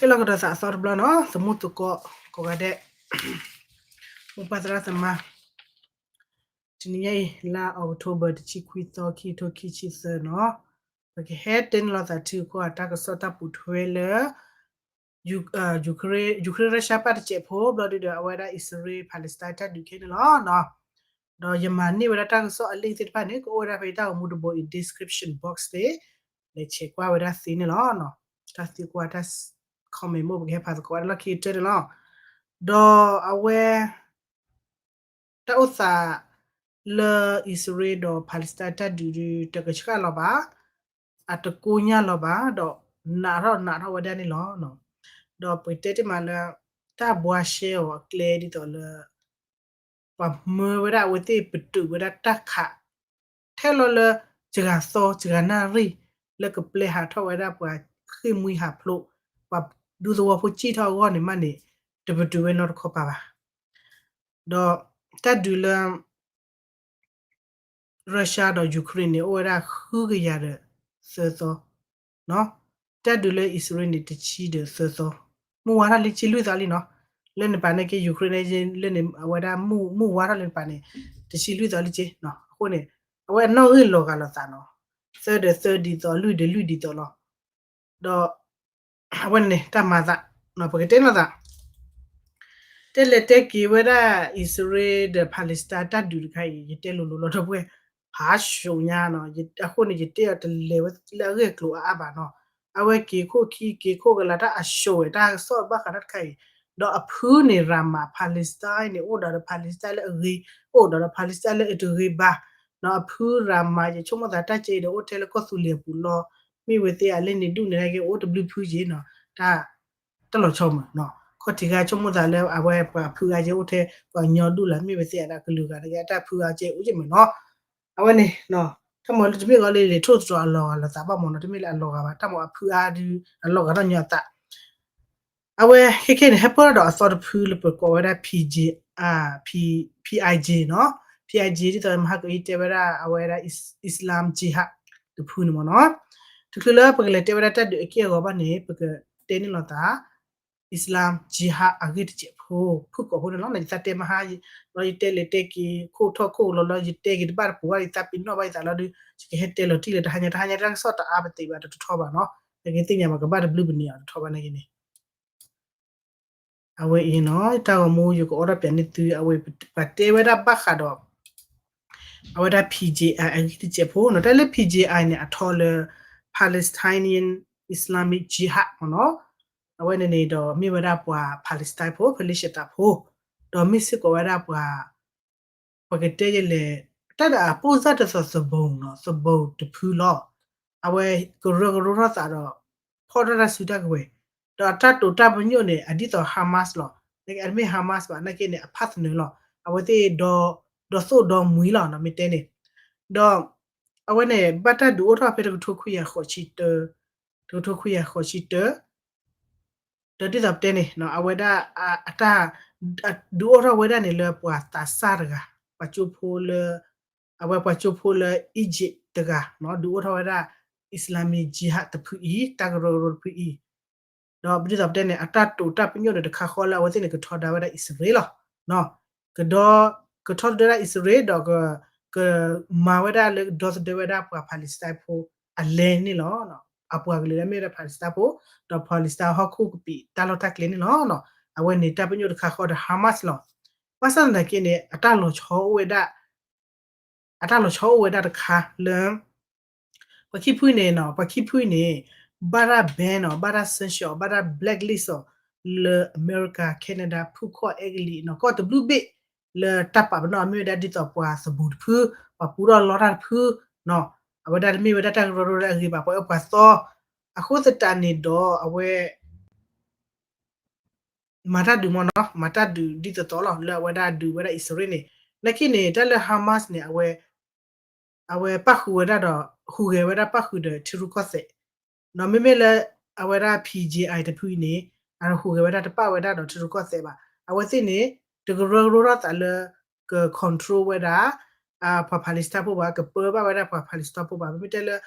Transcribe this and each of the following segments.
ဟ့ၣ်လီၤကဒီးသးအသီတဘျီနီၤ, သမူသကိးကိးဂၤဒဲး, မိၢ်ပၢ်သရၣ်သမါ, တနံၤညါအံၤ လါ October တဆံခွံသီ ခံထိခံဆံသၢနီၤ, ပကဟဲတဲန့ၢ်လီၤသးထံကီၢ်အတၢ်ကစီၣ်တၢ်ပိာ်ထွဲလၢ ယူၤခရ့ၣ် ရၢရှါပၣ်တစဲးဖိ ဘျီဒုဒီး အဝဲဒၣ်အံၣ်စရ့လး Palestine တၢ်ဒုးခဲန့ၣ်လီၤ. ဒီးယမၤန့ၢ်ဝဲဒၣ်တၢ်ကစီၣ်အ link သ့ၣ်တဖၣ်န့ၣ် ကအိၣ်ဝဲဒၣ်ဖဲယတၢ်ဂီၤမူတဘိအံၤ description box သ့ၣ်, လဲၤဆဲးကွၢ်ဝဲဒၣ်သ့န့ၣ်လီၤ. တၢ်သံကွၢ်တၢ် comment မိၢ် ပကဟဲဖးသကိးဝဲဒၣ်လီၢ်ခံကတၢၢ်န့ၣ်လီၤ. ဒီးအဝဲ တၢ်အိၣ်သးလၢအံၣ်စရ့လးဒီး Palestine တၢ်ဒုးဒုး တကဆှၣ်လီၤဘၣ်, အတကိညၢ်လီၤဘၣ်, ဒီးနးထီၣ်နးထီၣ်ဝဲဒၣ်န့ၣ်လီၤ. ဒီးပကတဲတ့ၢ်မးလၢ တၢ်ဘှါရှဲအီၤအကျဲဒ်သိးလၢ ပှၤမၢဝဲဒၣ်အဝဲသ့ၣ်ပတုာ်ဝဲဒၣ်တၢ်ခး ထဲလီၤလၢ စှၤသီ စှၤနၣ်ရံၣ် လၢကပျဲဟးထီၣ်ဝဲဒၣ်ပှၤဃ့ၢ်မှံဟးဖျိး ပှၤဒူသဝီဖိစံၣ်ထီၣ်အဂီၢ်န့ၣ်မးန့ၣ် တပတုာ်ဝဲနီတခီပၤဘၣ်. ဒီးတၢ်ဒုးလၢ Russia ဒီး Ukraine န့ၣ် အိၣ်ဝဲဒၣ်ဃုကယၤဒီးသၢသီ, တၢ်ဒုးလၢအံၣ်စရ့လးန့ၣ် တဆံဒီးသၢသီ, မုၢ်ဝါထီၣ်လံ ဆံလွံၢ်သီလံနီၤ. လၢန့ၣ်ပာ်န့ၢ်က့ Ukraine န့ၣ် လၢန့ၣ်အဝဲဒၣ်မုၢ်ဝါထီၣ်လၢန့ၣ်ပာ်န့ၣ် တဆံလွံၢ်သီလံက့နီၤ. အဃိန့ၣ် အဝဲအနီၣ်ဂံၢ်လီၤဂာ်လိာ်သးနီၤ, သၢဒီးသၢဒ်သိး လွံၢ်ဒီးလွံၢ်ဒ်သိးလီၤ. ဒီး အဝဲန့ၣ် တၢ်မၤသး ပကတဲလိာ်သး တဲလဲၤတဲက့ၤဝဲဒၣ် အံၣ်စရ့လးဒီး Palestine တၢ်ဒုးတခါအံၤ ယတဲလိၤလိၤလီၤ ဒီပုၢ်ဝဲၢ်, ဖးစိညါနီၤ. အဃိန့ၣ် ယတဲအီၤတလဲၤဝဲလၢအဂ့ၢ်အကျိၤအါအါဘၣ်နီၤ. အဝဲက့ၤခိၣ်ခံက့ၤခိၣ်ကလၤ တၢ်အစိၤဝဲ တၢ်ကစီၣ်ဘၣ်ဃးတၢ်တခါအံၤ, ဒီးအဖုန့ၣ် Ramallah, Palestine န့ၣ် အိၣ်ဒီး Palestine လၢအဂ့ၤ, အိၣ်ဒီး Palestine လၢအတဂ့ၤဘၣ်. နီၤ အဖု Ramallah ယဆိကမိၣ်သးတၢ်ကဲအံၤဒီး အိၣ်ထဲလၢကီၢ်သူလ့ၤအပူၤလီၤ. မ့ၢ်ဝဲသ့ၣ်အလဲၣ်န့ၣ် ဒူၣ်န့ၣ်က့ အိၣ်တဘျုးဖုက့နီၤ, တၢ် တၢ်လီၤဆီမုၢ်နီၤ. ခီၣ်ထံးဂၤဆိကမိၣ်သးလၢအဝဲပှၤဖုအါကဲအိၣ်ထဲ ပှၤကညီဒူၣ်လၢ မ့ၢ်ဝဲသ့ၣ်အဒၣ်ကလုာ်ဂၤန့ၣ်က့ အတၢ်ဖုအါကဲအိၣ်က့မုၢ်နီၤ. အဝဲန့ၣ် တၢ်မၤလၢတမ့ၢ်ဂီၤလၢ လံာ်ထိၣ်သတြီၤအလီၤဂာ်လိာ်သးဘၣ်မ့ၢ်နီၤ, တမ့ၢ်လၢအလီၤဂာ်ဘၣ်, တၢ်မၤအဖုအါဒုး အလီၤဂာ်ထီၣ်ညီအသး အဝဲခဲခဲန့ၣ် ဟဲပၢၢ်ဒီးအသီတဖုလၢပကိးဝဲဒၣ် P J I, P, P I J နီၤ, P I J ဒ်သိးမဟါကအံၤတဲဝဲဒၣ် အဝဲဒၣ် Islam Jihad တဖုန့ၣ်မ့ၢ်နီၤ. တချုးလၢပကလဲၤတဲဝဲဒၣ်တၢ်ဒုးအက့ၢ်အဂီၤဘၣ်န့ၣ် ပကတဲန့ၢ်လိာ်သး Islam Jihad အဂ့ၢ်တစဲးဖိ ဖုၣ်ကိာ်ဖိန့ၣ်လီၤ. ယသးတဲမဟါ လီၤ ယတဲလဲၤတဲက့ၤ ခိၣ်ထီၣ်ခိၣ်လီၤလီၤ ယတဲက့ၤတဘၣ်တပူၤဘၣ် ယသးပ့ၤနီၣ်ဘၣ်ယသးလီၤဒုး ယကဟဲတဲလီၤတံၢ်လၢတဟါညါ တဟါညါတၢ်ကစီၣ်တအါပသ့ဘၣ်တထီဘၣ်နီၤ. နကသ့ၣ်ညါဘၣ် ကဘၣ်တဘျုးပနံးအီၤတထီဘၣ်န့ၣ်က့န့ၣ် အဝဲအံၤနီၤ တၢ်ဂီၤမူယကအိးထီၣ်ပၠးန့ၢ်သု အဝဲ ပှၤတဲဝဲဒၣ်ဘၣ်ဃးဒီး အဝဲဒၣ် P J I အဂ့ၢ်တစဲးဖိနီၤ. တၢ်လၢ P J I န့ၣ် အထီလၢ Palestinian Islamic Jihad မ့ၢ်နီၤ. အဝဲန့ၣ်န့ၣ်ဒီးမ့ၢ်ဝဲဒၣ်ပှၤ Palestine ဖိ Palestine ဖိ ဒီးမ့ၢ်စ့ၢ်ကီးဝဲဒၣ်ပှၤ ပကတဲယလဲၣ် တၢ်ဒီးအပိၢ်စၢ်တသိးသဘိနီၤ သဘိတဖုလီၤ. အဝဲကရၢကရိထီၣ်သးဒီး ဖီၣ်ထီၣ်တၢ်စုတၢ်ကဝဲၤ ဒီးအတၢ်တိာ်တၢ်ပညိၣ်န့ၣ် အဒ်သိး Hamas လီၤ. အတမ့ၢ် Hamas ဘၣ် နာ်က့န့ၣ် အ partner လီၤ. အဝဲသ့ၣ်ဒီသိၣ်ဒီမှံလီၤ မ့ၢ်တဲန့ၣ် ဒီး အဝဲန့ၣ် ဘၣ်တၢ်ဒုးအိၣ်ထီၣ်ဖဲတကထိခွံကယၤဃိးဆံတၢ တကထိခွံကယၤဃိးဆံတၢ ဒီးဒ်သိးပတဲန့ၣ် အဝဲဒၣ် အတၢ် ဒုးအိၣ်ထီၣ်ဝဲဒၣ်န့ၣ်လၢပှၤသးစၢ်တဂၤ ပှၤကၠိဖိလၢ အဝဲပှၤကၠိဖိလၢ Egypt တဂၤ ဒုးအိၣ်ထီၣ်ဝဲဒၣ် Islamic Jihad တဖုအံၤ တၢ်ကရၢကရိတဖုအံၤ ဒီးဒ်သိးပတဲန့ၣ် အတၢ်တိာ်တၢ်ပညိၣ်န့ၣ်တခါဃီလၢအဝဲသ့ၣ်န့ၣ် ကထီဒါဝဲဒၣ်အံၣ်စရ့လးလီၤ. ကဒီ ကထီဒါဝဲဒၣ်အံၣ်စရ့လး ဒီး ကမၤဝဲဒၣ်လၢကဒီသဒၢဝဲဒၣ်ပှၤ Palestine ဖိအလဲန့ၣ်လီၤ. အပှၤကလုာ်လၢမ့ၢ်ဝဲဒၣ် Palestine ဖိ ဒီး Palestine ဟီၣ်ခိၣ်ကပံာ်တၢ်လီၢ်တၢ်ကျဲန့ၣ်လီၤ. အဝဲန့ၣ်တၢ်ပညိၣ်တခါဃီဒီး Hamas လီၤ. ဘၣ်ဆၣ်သနာ်က့န့ၣ် အတၢ်လီၤဆီအိၣ်ဝဲဒၣ် အတၢ်လီၤဆီအိၣ်ဝဲဒၣ်တခါလၢ ပှၤခံဖုန့ၣ်နီၤ ပှၤခံဖုန့ၣ် ဘၣ်တၢ် ban နီၤ ဘၣ်တၢ် sanction အီၤ ဘၣ်တၢ် blacklist အီၤ လၢအမဲရကၤ Canada ဖုခီၣ်အဲကလံးနီၤ ကီၢ်တဘျုးဘ့ၣ် လၢတၢ်ပာ်ပနီၣ်အမ့ၢ်ဝဲဒၣ်ဒ်သိးပှၤသဘိတဖု ပှၤပူထီၣ်လီတၢ်တဖု အဝဲဒၣ်တမ့ၢ်ဝဲဒၣ်တၢ်ကရၢကရိလၢအဂ့ၤဘၣ် ပှၤအၢပှၤသီ အဃိသတးန့ၣ်ဒီးအဝဲ မၤတၢ်ဒုးမ့ၢ်နီၤ မၤတၢ်ဒုးဒ်သိးသိးလီၤ လၢအဝဲဒၣ်ဒုးဝဲဒၣ်အံၣ်စရ့လးန့ၣ် နာ်က့န့ၣ် တၢ်လၢ Hamas န့ၣ် အဝဲ အဝဲပၣ်ဃုာ်ဝဲဒၣ်ဒီး ဟူးဂဲၤဝဲဒၣ်ပၣ်ဃုာ်ဒီးထံရူၢ်ကီၢ်သဲး ဒီးမ့မ့ၢ်လၢ အဝဲဒၣ် P J I တဖုအံၤန့ၣ် အဟူးဂဲၤဝဲဒၣ်တပၣ်ဝဲဒၣ်ဒီးထံရူၢ်ကီၢ်သဲးဘၣ် အဝဲသ့ၣ်န့ၣ် တကရၢကရိထီၣ်သးလၢ က control ဝဲဒၣ် ပှၤ Palestine ဖိဘၣ် ကပၢဘၣ်ဝဲဒၣ်ပှၤ Palestine ဖိဘၣ် မ့မ့ၢ်တဲလၢ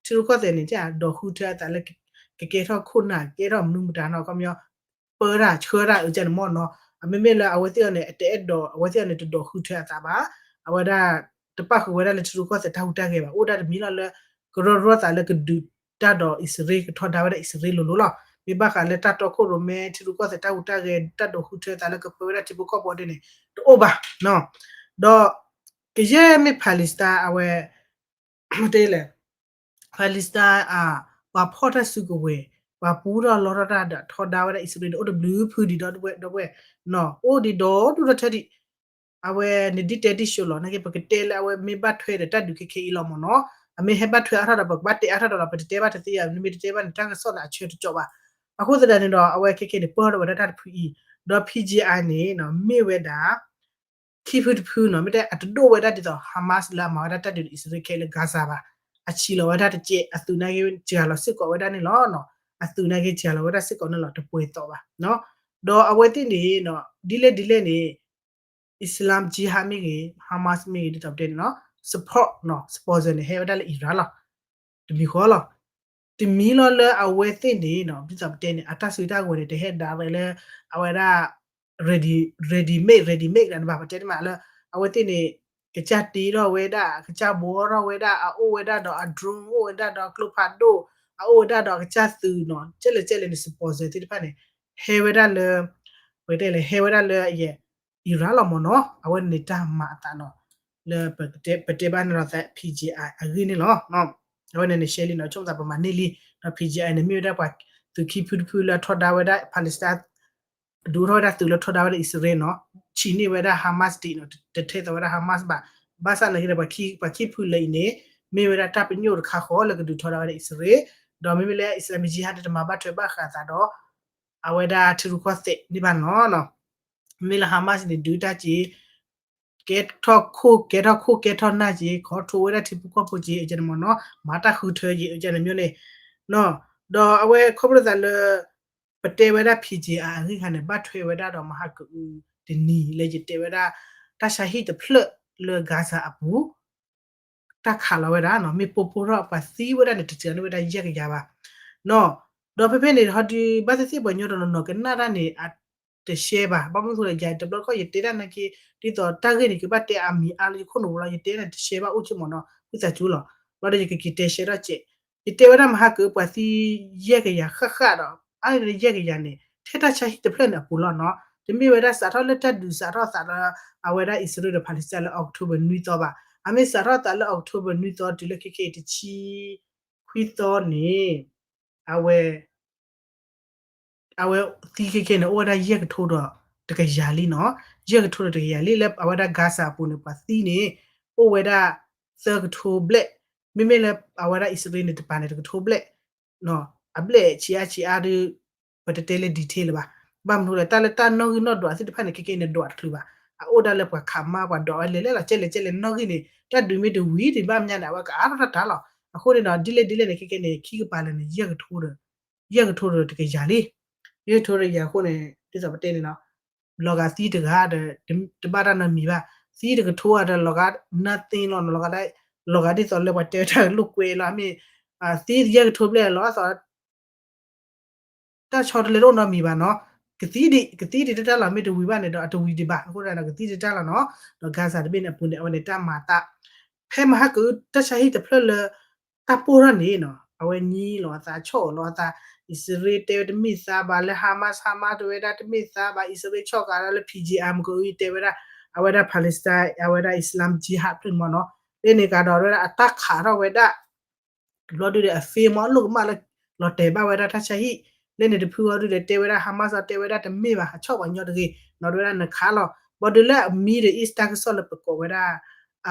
ထံရူၢ်ကီၢ်သဲးန့ၣ် တဲဒီးဃုထၢအသးလၢ ကကဲထီၣ်ခိၣ်နၢ် ကကဲထီၣ်မနုၤမတၤနီၤ ခီပညီ ပၢတၢ်ဆှၢတၢ်အုးကန့ၣ်မ့ၢ်နီၤ အမ့မ့ၢ်လၢအဝဲသ့ၣ်အီၤန့ၣ် အတအဲၣ်ဒိး အဝဲသ့ၣ်အီၤန့ၣ် တဒိးဃုထၢအသးဘၣ် အဝဲဒၣ် တပၣ်ဃုာ်ဝဲဒၣ်လၢထံရူၢ်ကီၢ်သဲးတၢ်ဟူးတၢ်ဂဲၤဘၣ် အိၣ်ဒၣ်တမံၤလီၤလၢ ကရၢရီသးလၢကဒုးတၢ်ဒီးအံၣ်စရ့လး ကထီဒါဝဲဒၣ်အံၣ်စရ့လးလိၤလိၤလီၤ မ့ၢ်ဘၣ်ဃးလၢတၢ်တီခိၣ်ရိၣ်မဲ ထံရူၢ်ကီၢ်သဲးတၢ်ဟူးတၢ်ဂဲၤ တၢ်ဒိးဃုထၢသးလၢကပၢဝဲဒၣ်ထံဖိကီၢ်ဖိဒ်န့ၣ် တအိၣ်ဘၣ် ဒီး ကယဲၢ်မ့ၢ် Palestine အဝဲ တဲလဲၣ် Palestine အ ပှၤဖီၣ်တၢ်စုကဝဲၤ ပှၤပူထီၣ်လီထီၣ်တၢ်ဒီးထီဒါဝဲဒၣ်အံၣ်စရ့လးန့ၣ် အိၣ်တဘျုးဖုဒံးဒီပုၢ်ဝဲၢ် အိၣ်ဒံးဒီဒူၣ်ဒီထၢဒံး အဝဲန့ၣ်ဒ်တဲဒ်ဆိလီၤ နာ်က့ ပကတဲလၢအဝဲမ့ၢ်ဘၣ်ထွဲဒီးတၢ်ဒုးခဲခဲအံၤလီၤမ့ၢ်နီၤ အမ့ၢ်ဟဲဘၣ်ထွဲအါထီၣ်ဒီး ပကဘၣ်တဲအါထီၣ်ဒီးလီၤ ပတတဲဘၣ်တသ့ယၤ နမ့ၢ်တတဲဘၣ်န့ၣ် တၢ်ကစီၣ်န့ၣ် အဆၢတကီးဘၣ် အဃိသတးန့ၣ်ဒီး အဝဲခဲခဲန့ၣ် ပၢၢ်ထီၣ်ဝဲဒၣ်တၢ်တဖုအံၤ ဒီး ဖံကၠံအါန့ၣ် မ့ၢ်ဝဲဒၣ် ခံဖုတဖုနီၤ မ့ၢ်တဲအတဒိၣ်ဝဲဒၣ်ဒ်သိး Hamas လၢအမၤဝဲဒၣ်တၢ်ဒုးဒီးအံၣ်စရ့လးခဲလၢ Gaza ဘၣ် အဆံးလီၤဝဲဒၣ်တကဲး အသုးနာ်က့ စှၤလီၤစ့ၢ်ကီးဝဲဒၣ်န့ၣ်လီၤ အသုးနာ်က့ စှၤလီၤဝဲဒၣ်စ့ၢ်ကီးန့ၣ်လီၤ တပှဲၤသီးဘၣ် ဒီးအဝဲသ့ၣ်န့ၣ် ဒ်လဲၣ်ဒ်လဲၣ်န့ၣ် Islam Jihad မ့ၢ်ဂ့ၤ Hamas မ့ၢ်ဂ့ၤ ဒ်သိးပတဲန့ၣ်နီၤ support နီၤ sponsor န့ၣ် ဟဲဝဲဒၣ်လၢ Iran လီၤ တမံၤဃီလီၤ တမံၤလီၤလၢအဝဲသ့ၣ်န့ၣ်နီၤ ဒ်သိးပတဲန့ၣ် အတၢ်စုတၢ်ကဝဲၤန့ၣ် တဟဲဒါဝဲလၢ အဝဲဒၣ် ready ready made ready made န့ၣ်ဘၣ် ပတဲတမးလၢ အဝဲသ့ၣ်န့ၣ် ကစၢ်တ့ထီၣ်ဝဲဒၣ် ကစၢ်ဘှီထီၣ်ဝဲဒၣ် အအိၣ်ဝဲဒၣ်ဒီးအ drone အိၣ်ဝဲဒၣ်ဒီးအကျိဖးဒိၣ် အအိၣ်ဝဲဒၣ်ဒီးအကစၢ်သုးနီၤ ကဲလဲၣ်ကဲလဲၣ်န့ၣ် sponsor သ့ၣ်တဖၣ်န့ၣ် ဟဲဝဲဒၣ်လၢ ပကတဲလဲၣ် ဟဲဝဲဒၣ်လၢအယဲ Iran လီၤမ့ၢ်နီၤ အဝဲန့ၣ်တၢ်မၤအသးနီၤ လၢ ပတဲဘၣ်န့ၣ်လီၤသး ဖံကၠံအါ အဂ့ၢ်န့ၣ်လီၤ အဝဲန့ၣ်န့ၣ် ရှဲလံနီၤ ဆိကမိၣ်သးပမၤန့ၢ်လံ ဒီး ဖံကၠံအါ န့ၣ် မ့ၢ်ဝဲဒၣ်ပှၤသုးခံဖုတဖုလၢအထီဒါဝဲဒၣ် Palestine ဒုးအိၣ်ထီၣ်ဝဲဒၣ်သုးလၢထီဒါဝဲဒၣ်အံၣ်စရ့လးနီၤ ဆံးန့ၢ်ဝဲဒၣ် Hamas ဒံးနီၤ တထဲသိးဝဲဒၣ် Hamas ဘၣ် ဘၣ်ဆၣ်နာ်က့ဒီး ပှၤခံဖုလၢအံၤန့ၣ် မ့ၢ်ဝဲဒၣ်တၢ်ပညိၣ်တခါဃီလၢကဒုးထီဒါဝဲဒၣ်အံၣ်စရ့လး ဒီးမ့မ့ၢ်လၢ Islam Jihad တမၤဘၣ်ထွဲဘၣ်ဃးသးဒီး အဝဲဒၣ်ထံရူၢ်ကီၢ်သဲးန့ၣ်ဘၣ်နီၤ မ့မ့ၢ်လၢ Hamas န့ၣ် ဒုးတၢ်က့ၤ ကဲထီၣ်ခိၣ် ကဲထီၣ်ခိၣ်ကဲထီၣ်နၢ်က့ၤ control ဝဲဒၣ်ထံဖိကီၢ်ဖိက့ၤ အကန့ၣ်မ့ၢ်နီၤ မၤတၢ်ဃုထၢက့ၤ အကန့ၣ်မ့ၢ်န့ၣ် ဒီးအဝဲခီဖျိသးလၢ ပတဲဝဲဒၣ် ဖံကၠံအါ အဂ့ၢ်ခါန့ၣ် ဘၣ်ထွဲဝဲဒၣ်ဒီးမဟါကအုးတနံၤလၢယတဲဝဲဒၣ် တၢ်ဆါဟံၣ်တဖျၢၣ်လၢ Gaza အပူၤ တၢ်ခးလီၤဝဲဒၣ်နီၤ မ့ၢ်ပိၢ်ပိၢ်ထီၣ်ပှၤသံဝဲဒၣ်န့ၣ် တစှၤန့ၢ်ဝဲဒၣ်ယဲၢ်ကယၤဘၣ် နီၤ ဒီးဖဲဖဲန့ၣ် ဟီဒုးဘၣ်သ့ၣ်သ့ၣ်ပှၤကညီတနီၤနီၤကနၣ်တၢ်န့ၣ် အတရှဲဘၣ် ဘၣ်မနုၤအဃိလဲၣ် ယၤတဘျီတခီၣ်ယတဲတၢ်နာ်က့ ဒ်သိးတၢ်ဂ့ၢ်န့ၣ် ကဘၣ်တဲအမံၤအါလၢယခိၣ်နူာ်ပူၤလီၤ ယတဲန့ၣ်တရှဲဘၣ်အိၣ်ဆိကမိၣ်နီၤ ဝံသးစူၤလီၤ ဘျီဒီးယကက့ၤတဲရှဲထီၣ်စဲး ယတဲဝဲဒၣ်မဟါကအုးပှၤသံယဲၢ်ကယၤဃၣ်ဃၣ်ဒီး အါန့ၣ်ယဲၢ်ကယၤန့ၣ် ထဲတၢ်ဆါဟံၣ်တဖျၢၣ်န့ၣ်အပူၤလီၤနီၤ တမ့ၢ်ဝဲဒၣ်စးထီၣ်လၢတၢ်ဒုးစးထီၣ်သးလၢ အဝဲဒၣ်အံၣ်စရ့လးဒီး Palestine လၢ October နွံသီဘၣ် အမ့ၢ်စးထီၣ်သးလၢ October နွံသီတုၤလၢခဲခဲအံၤတဆံခွံသီန့ၣ် အဝဲ အဝဲသံခဲခဲန့ၣ် အိၣ်ဝဲဒၣ်ယဲၢ်ကထိဒီးတကယၤလံနီၤ ယဲၢ်ကထိဒီးတကယၤလံ လၢအဝဲဒၣ် Gaza အပူၤန့ၣ် ပှၤသံန့ၣ် အိၣ်ဝဲဒၣ်သၢကထိဘျဲၣ် မ့မ့ၢ်လၢအဝဲဒၣ်အံၣ်စရ့လးန့ၣ် တပၤန့ၣ် တကထိဘျဲၣ် အဘျဲၣ်ဆံးအါဆံးအါဒီး ပတတဲလၢ detail လၢၤဘၣ် ဘၣ်မနုၤလဲၣ် တၢ်လၢတၢ်နီၣ်ဂံၢ်နီၣ်ဒွးသ့ၣ်တဖၣ်န့ၣ် ခဲခဲန့ၣ်ဒွးတချုးဘၣ် အအိၣ်ဒၣ်လၢပှၤခးမါပှၤဒွးဝဲလဲၤလဲၤလီၤ ကဲလဲၣ်ကဲလဲၣ်နီၣ်ဂံၢ်န့ၣ် တၢ်ဒုးမ့ၢ်တဝံၤဒံးဘၣ်မညါန့ၣ် အဝဲကအါထီၣ်တၢ်တၢ်လီၤ အဃိန့ၣ်ဒီး ဒ်လဲၣ်ဒ်လဲၣ်န့ၣ် ခဲခဲန့ၣ် ခံကပၤလၢာ်န့ၣ် ယဲၢ်ကထိဒီး ယဲၢ်ကထိဒီးတကယၤလံ ယဲၢ်ကထိဒီးယၤအဃိန့ၣ် ဒ်သိးပတဲန့ၣ်လီၤ လီၤဂာ်သံတဂၤဒီး တဘၣ်တၢ်နီတမံၤဘၣ် သံတကထိဒီးလီၤဂာ် nothing လီၤ လီၤဂာ်ဒ်သိးလၢပှၤတဲတၢ်လိာ်ကွဲလီၤ မ့ၢ် သံယဲၢ်ကထိဘျဲၣ်လီၤအသိး တၢ်ဆီတလဲတအိၣ်နီတမံၤဘၣ်နီၤ ကသံဒံး ကသံဒံးတတၢ်လီၤ မ့ၢ်တဝံၤဘၣ်န့ၣ်ဒီး အတဝံၤဒံးဘၣ် အဃိဒီး ကသံတတၢ်လီၤနီၤ ဒီး Gaza တဘ့ၣ်န့ၣ်အပူၤန့ၣ် အဝဲန့ၣ်တၢ်မၤသး ဖဲမဟါကတၢ်ဆါဟံၣ်တဖျၢၣ်လၢ တၢ်ပိၢ်ထီၣ်န့ၣ်နီၤ အဝဲညံလီၤအသး ဆီၣ်လီၤအသး အံၣ်စရ့လးတဲဝဲတမ့ၢ်သးဘၣ်လၢ Hamas Hamas တဲဝဲဒၣ်တမ့ၢ်သးဘၣ် အံၣ်စရ့လးဆီၣ်ကးဒၣ်လၢ P G I မ့ၢ်ကအု တဲဝဲဒၣ် အဝဲဒၣ် Palestine အဝဲဒၣ် Islam Jihad ဖျၢၣ်န့ၣ်မ့ၢ်နီၤ လၢန့ၣ်ကဒီးဝဲဒၣ်အတၢ်ခးထီၣ်ဝဲဒၣ် ဘျီဒုဒီးအ fail မ့ၢ်အလိၣ်ကမၣ်လၢ လီၤတဲာ်ဘၣ်ဝဲဒၣ်တၢ်ဆါဟံၣ် လၢန့ၣ်တဖုအီၤဒုဒီးတဲဝဲဒၣ် Hamas အီၤတဲဝဲဒၣ်တမ့ၢ်ဘၣ် အဆီၣ်ပှၤကညီတဂ့ၤ နီၤဒုဝဲဒၣ်နခးလီၤ ဘျီဒုလၢအ Middle East တၢ်ကစီၣ်လၢပကိးဝဲဒၣ်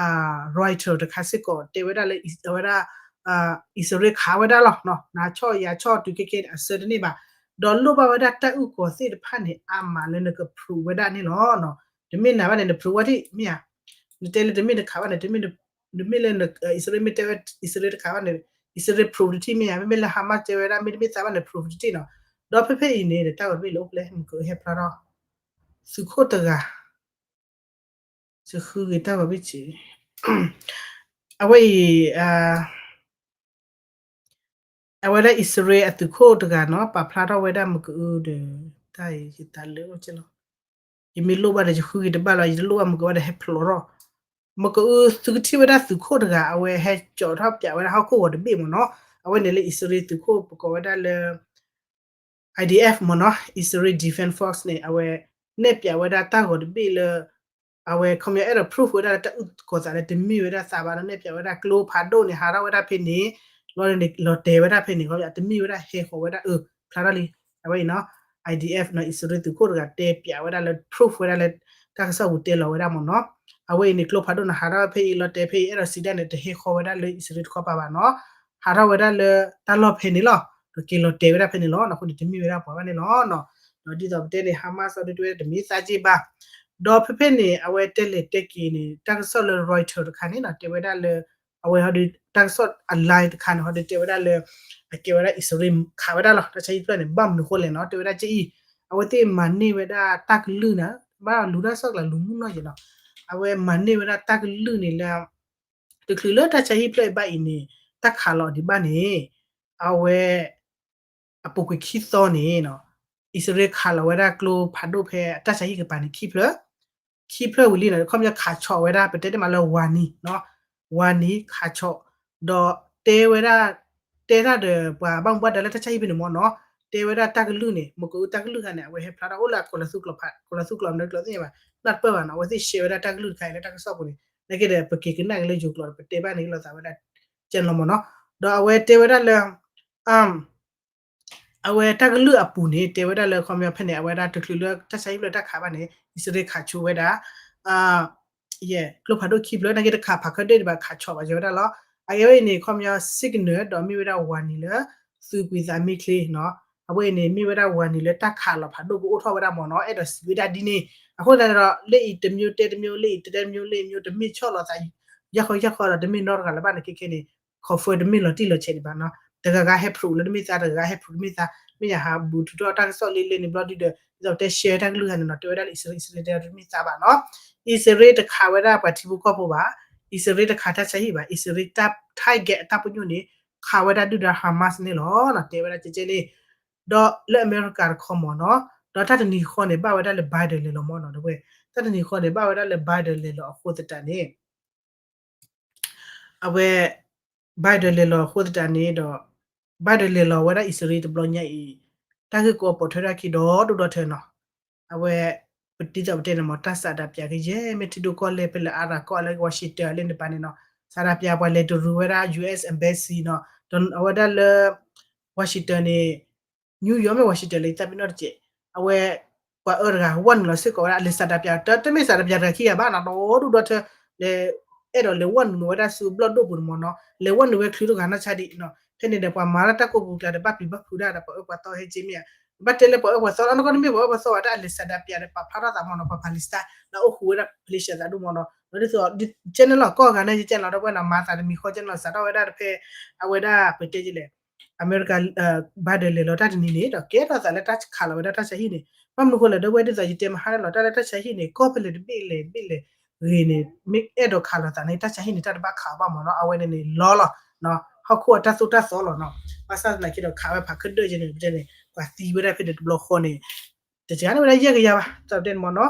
Reuters တခါစ့ၢ်ကီးတဲဝဲဒၣ်လၢ အဝဲဒၣ် အံၣ်စရ့လးခးဝဲဒၣ်လီၤ နဆီၣ်ယၤဆီၣ်တုၤခဲခဲန့ၣ် အဆၢတန့ၢ်ဘၣ် ဒီးလိၣ်ဘၣ်ဝဲဒၣ်တၢ်အုၣ်ကီၤသ့ၣ်တဖၣ်န့ၣ် အါမးလၢနက prove ဝဲဒၣ်န့ၣ်လီၤ တမ့ၢ်နၤဘၣ်န့ၣ် န prove ဝဲဒၣ်မ့ၢ်ဧါ နတဲလၢတမ့ၢ်တခးဘၣ်န့ၣ် တမ့ၢ်လၢ အံၣ်စရ့လးမ့ၢ်တဲဝဲ အံၣ်စရ့လးတခးဘၣ်န့ၣ် အံၣ်စရ့လး prove တထံၣ်မ့ၢ်ဧါ မ့မ့ၢ်လၢ Hamas တဲဝဲဒၣ်မ့ၢ်တမ့ၢ်သးဘၣ်န့ၣ် prove တထံၣ်နီၤ ဒီးဖဲဖဲအံၤန့ၣ် တၢ်ဂီၤတဘ့ၣ်လၢအိၣ်ဖျဲၣ် မ့ၢ်ကဟဲဖျါထီၣ် သုးခိၣ်တဂၤ စဃုဂ့ၤတၢ်ဂီၤဘ့ၣ်စ့ၢ် အဝဲအံၤ အဝဲဒၣ်အံၣ်စရ့လးအသုးခိၣ်တဂၤနီၤ ပာ်ဖျါထီၣ်ဝဲဒၣ်မကအုဒီး တၢ်ယသးလၢအိၣ်ကလီၤ ယမ့ၢ်လိၣ်ဘၣ်ဒီးယဃုက့ၤတဘၣ်လီၤ ယတလိၣ်ဘၣ်မကအုဘၣ်ဒီးဟဲဖျိးထီၣ် မကအုသုကထံၣ်ဝဲဒၣ်သုးခိၣ်တဂၤ အဝဲဟဲကၠီးထီၣ်ပၠးဝဲဒၣ်ဟီၣ်ခိၣ်ဂီၤတဘ့ၣ်မ့ၢ်နီၤ အဝဲန့ၣ်လၢအံၣ်စရ့လးသုးခိၣ်ပကိးဝဲဒၣ်လၢ I D F မ့ၢ်နီၤ Israel Defense Force န့ၣ် အဝဲနဲၣ်ပၠးဝဲဒၣ်တၢ်ဂီၤတဘ့ၣ်လၢ အဝဲခီပညီအဲၣ်ဒိး proof ဝဲဒၣ်လၢတၢ်အုၣ်ကီၤသးလၢတမ့ၢ်ဝဲဒၣ်သးဘၣ်နီၤ နဲၣ်ပၠးဝဲဒၣ်ကျိဖးဒိၣ်န့ၣ် ဟးထီၣ်ဝဲဒၣ်ဖဲန့ၣ် လီၤန့ၣ် လီၤတဲာ်ဝဲဒၣ်ဖဲန့ၣ် ခီပညီတမ့ၢ်ဝဲဒၣ်ဟဲဃီၤဝဲဒၣ်အၢ ဖျါထီၣ်လံ အဝဲအံၤနီၤ I D F နီၤ အံၣ်စရ့လးသုးခိၣ်တဂၤတဲပၠးဝဲဒၣ်လၢ proof ဝဲဒၣ်လၢ တၢ်ကစီၣ်ပူၤတဲလီၤဝဲဒၣ်မ့ၢ်နီၤ အဝဲအံၤန့ၣ် ကျိဖးဒိၣ်န့ၣ် ဟးထီၣ်ဖဲအံၤ လီၤတဲာ်ဖဲအံၤ အဲၣ်ဒိးစံးဒၣ်န့ၣ် တဟဲဃီၤဝဲဒၣ်လၢအံၣ်စရ့လးတခီပၤဘၣ်နီၤ ဟးထီၣ်ဝဲဒၣ်လၢတၢ်လီၢ်ဖဲန့ၣ်လီၤ ဒီးက့ၤလီၤတဲာ်ဝဲဒၣ်ဖဲန့ၣ်လီၤ အဃိန့ၣ် တမ့ၢ်ဝဲဒၣ်ပှၤဘၣ်န့ၣ်လီၤ ဒီးဒ်သိးပတဲန့ၣ် Hamas အီၤဒုးတဲဝဲဒၣ်တမ့ၢ်သးက့ဘၣ် ဒီးဖဲဖဲန့ၣ် အဝဲတဲလဲၤတဲက့ၤန့ၣ် တၢ်ကစီၣ်လၢ Reuters တခါန့ၣ်နီၤ တဲဝဲဒၣ်လၢ အဝဲဟီဒုး တၢ်ကစီၣ်အ line တခါန့ၣ် ဟီဒုးတဲဝဲဒၣ်လၢ အကဲဝဲဒၣ်အံၣ်စရ့လးခးဝဲဒၣ်လီၤ တၢ်ဆါဟံၣ်ဖျၢၣ်န့ၣ် ဘၣ်မနုၤဃိလဲၣ်နီၤ တဲဝဲဒၣ်ကဲအံၤ အဝဲသ့ၣ်မၤန့ၢ်ဝဲဒၣ်တၢ်ကလုၢ်နၤ ဘၣ်လူၤတၢ်ကစီၣ်ကျါလူၤမုၢ်နီၢ်ယဲၢ်နီၤ အဝဲမၤန့ၢ်ဝဲဒၣ်တၢ်ကလုၢ်န့ၣ်လၢ တချုးလၢတၢ်ဆါဟံၣ်ဖျၢၣ်အံၤဘၣ်အံၤန့ၣ် တၢ်ခးလီၤဒံးဘၣ်န့ၣ် အဝဲ အပူၤကွံာ်ခံသီန့ၣ်နီၤ အံၣ်စရ့လးခးလီၤဝဲဒၣ်ကျိဖးဒိၣ်ဖဲတၢ်ဆါဟံၣ်ကပၤန့ၣ်ခံဖျၢၣ် ခံဖျၢၣ်ဝံၤလံနီၤ ခီပညီခးဆီးဝဲဒၣ် ပတဲတ့ၢ်မးလၢ warning နီၤ warning ခးဆီး ဒီးတဲဝဲဒၣ် တဲတၢ်ဒီးပှၤဘၣ်မူဘၣ်ဒါလၢတၢ်ဆါဟံၣ်ဖဲန့ၣ်မ့ၢ်နီၤ တဲဝဲဒၣ်တၢ်ကလုၢ်န့ၣ် မ့ၢ်ကအိၣ်တၢ်ကလုၢ်ခါန့ၣ် အဝဲဟဲဖျါထီၣ်အိၣ်လၢအခိးလၢသူကျိာ်ဖး ခိးလၢသူကျိာ်မနုၤကျိာ်သ့ၣ်ညါဘၣ် နၢ်တပၢၢ်ဘၣ်နီၤ အဝဲသ့ၣ် share ဝဲဒၣ်တၢ်ကလုၢ်တခါအံၤလၢတၢ်ကစီၣ်ပူၤန့ၣ် နာ်က့ဒီး ပက့ၤကနၣ်က့ၤလၢယိၤကျိာ်ဒီး ပတဲဘၣ်န့ၣ်လိာ်သးဝဲဒၣ် ကဲလီၤမ့ၢ်နီၤ ဒီးအဝဲတဲဝဲဒၣ်လၢ အဝဲတၢ်ကလုၢ်အပူၤန့ၣ် တဲဝဲဒၣ်လၢခီပညီဖဲန့ၣ် အဝဲဒၣ်တချုးလၢတၢ်ဆါဟံၣ်ဖျၢၣ်တၢ်ခးဘၣ်န့ၣ် အံၣ်စရ့လးခးဆိဝဲဒၣ် ယဲၢ် ကျိဖးဒိၣ်ခံဖျၢၣ် နာ်က့တခးဖးခၢၣ်ဒ့ၣ်ဒံးဘၣ် ခးဆီးဘၣ်ယဲဝဲဒၣ်လီၤ အကဲဝဲအံၤန့ၣ် ခီပညီ signal ဒီးမ့ၢ်ဝဲဒၣ် warning လၢ သုးကွံာ်သးမံချ့နီၤ အဝဲအံၤန့ၣ် မ့ၢ်ဝဲဒၣ် warning လၢတၢ်ခးလီၤဖးဒိၣ်ကအိၣ်ထီၣ်ဝဲဒၣ်မ့ၢ်နီၤ အဲၣ်ဒိးစံးဝဲဒၣ်ဒ်န့ၣ် အဃိသတးဒီး လၢအံၤတမျိုးတဲတမျိုး လၢအံၤတဲတမျိုး လၢအံၤတမျိုး တမ့ၢ်ဆီၣ်လီၤသး ယၢ်ဃီယၢ်ဃီဒီး တမ့ၢ်နီတဂၤလၢၤဘၣ်န့ၣ် ခဲခဲန့ၣ် confirm တမ့ၢ်လီၤတံၢ်လီၤဆဲးဒံးဘၣ်နီၤ တဂၤဂၤဟဲ proof လၢတမ့ၢ်သး တဂၤဂၤဟဲ proof တမ့ၢ်သး မ့ၢ်ယၤဟးဘူးထုးထီၣ်တၢ်ကစီၣ်လံလံန့ၣ် ဘျီဒုဒီး ဒ်သိးတဲ share တၢ်ကလုၢ်ဂၤန့ၣ်နီၤ တဲဝဲဒၣ်လၢအံၣ်စရ့လး အံၣ်စရ့လးတဲတမ့ၢ်သးဘၣ်နီၤ အံၣ်စရ့လးတခးဝဲဒၣ်ပှၤထံဖိကီၢ်ဖိဘၣ် အံၣ်စရ့လးတခးတၢ်ဆါဟံၣ်ဘၣ် အံၣ်စရ့လးတၢ် target အတၢ်ပညိၣ်န့ၣ် ခးဝဲဒၣ်ဒုၣ်ဒါ Hamas န့ၣ်လီၤ တဲဝဲဒၣ်ကဲကဲန့ၣ် ဒီးလၢအမဲရကၤတခီမ့ၢ်နီၤ ဒီးတၢ်တနံၤဃီန့ၣ် ဘၣ်ဝဲဒၣ်လၢ Biden လဲၤလီၤမ့ၢ်နီၤ တဝဲ တၢ်တနံၤဃီန့ၣ် ဘၣ်ဝဲဒၣ်လၢ Biden လဲၤလီၤအဃိသတးန့ၣ် အဝဲ Biden လဲၤလီၤအဃိသတးန့ၣ်ဒီး Biden လဲၤလီၤဝဲဒၣ်အံၣ်စရ့လးတဘျီညါအံၤ တၢ်ဂ့ၢ်ကီပိာ်ထွဲထီၣ်ခံဒီဒိၣ်ဒီထၢနီၤ အဝဲ ပတံၤသီးပတဲန့ၣ်မ့ၢ် တၢ်စးဒးပၠးကယဲၢ် မ့ၢ်ထံဒိၣ်ကီၢ်လဲၢ်ဖဲလၢအါရၤကီၢ်လၢ Washington လၢန့ၣ်ပၤန့ၣ်နီၤ စးဒးပၠးပှၤလဲၤတရူးဝဲဒၣ် U S embassy နီၤ ဒီးအဝဲဒၣ်လၢ Washington န့ၣ် New York မ့ၢ် Washington လၢယသးပ့ၤနီၣ်တက့ၢ် အဝဲ ပှၤအၢတဂၤ ဝဲနုာ်လီၤစ့ၢ်ကီးဝဲဒၣ် လဲၤစးဒးပၠး တမ့ၢ်စးဒးပၠးတဂၤခံဂၤဘၣ်နီၤ ဒီဒူၣ်ဒီထၢ လဲၤ အဲၣ်ဒိးလဲၤဝဲနုာ်ဝဲဒၣ်ဆူဘျီၣ်ဒိၣ်ပူၤန့ၣ်မ့ၢ်နီၤ လဲၤဝဲနုာ်ဝဲချုးတဂၤနီၢ်ဆါဒံးနီၤ ဖဲန့ၣ်ဒီးပှၤမၤလၢတၢ်ကိးပူၤကျါဒီး ဘၣ်ပျံၤဘၣ်ဖုးဒၣ်ဒီးပှၤအၢပှၤသီဟဲက့မ့ၢ်ဧါ ဘၣ်တဲလၢပှၤအၢပှၤသီလီၤ နကီၢ်တမ့ၢ်ပှၤအၢပှၤသီဘၣ် တၢ်လဲၤစးဒးပၠးဒီးပာ်ဖျါထီၣ်သးမ့ၢ်နီၤ ပှၤ Palestine လၢအိၣ်ဃူဝဲဒၣ် Palestine သးဒိၣ်မ့ၢ်နီၤ ဒီးဒ်သိး ကဲန့ၣ်လီၤ ကီၢ်ဂၤန့ၣ် ကဲန့ၣ်လီၤ ဒီးပဝဲနီၤ မၤသးတမံၤဃီကဲန့ၣ်လီၤ စးထီၣ်ဝဲဒၣ်တဖဲ အဝဲဒၣ်ပတဲကလဲၣ် အမဲရကၤ Biden လဲၤလီၤတၢ်တနံၤန့ၣ် ဒီးကဲထီၣ်သးလၢတၢ်ခးလီၤဝဲဒၣ်တၢ်ဆါဟံၣ်န့ၣ် ဘၣ်မနုၤဃိလဲၣ် ဒီးဝဲဒ်သိးယတဲမဟါန့ၣ်လီၤ တၢ်လၢတၢ်ဆါဟံၣ်န့ၣ် ကီၢ်ဖဲလဲၣ်တဘ့ၣ်လဲၣ်တဘ့ၣ်လဲၣ်ဂ့ၤန့ၣ် မ့ၢ်အဲၣ်ဒိးခးလီၤသးန့ၣ် တၢ်ဆါဟံၣ်န့ၣ် တၢ်တဘၣ်ခးဘၣ်မ့ၢ်နီၤ အဝဲန့ၣ်န့ၣ် လီၤလီၤ ဟီၣ်ခိၣ်အတၢ်သိၣ်တၢ်သီလီၤနီၤ ဘၣ်ဆၣ်သနာ်က့ဒီး ခးဝဲဖးခၢၣ်ဒၢၣ်ကဲန့ၣ် ပတဲန့ၣ် ပှၤသံဝဲဒၣ်ဖဲန့ၣ်တဘျီဃီန့ၣ် တစှၤန့ၢ်ဝဲဒၣ်ယဲၢ်ကယၤဘၣ် တၢ်ပတဲန့ၣ်မ့ၢ်နီၤ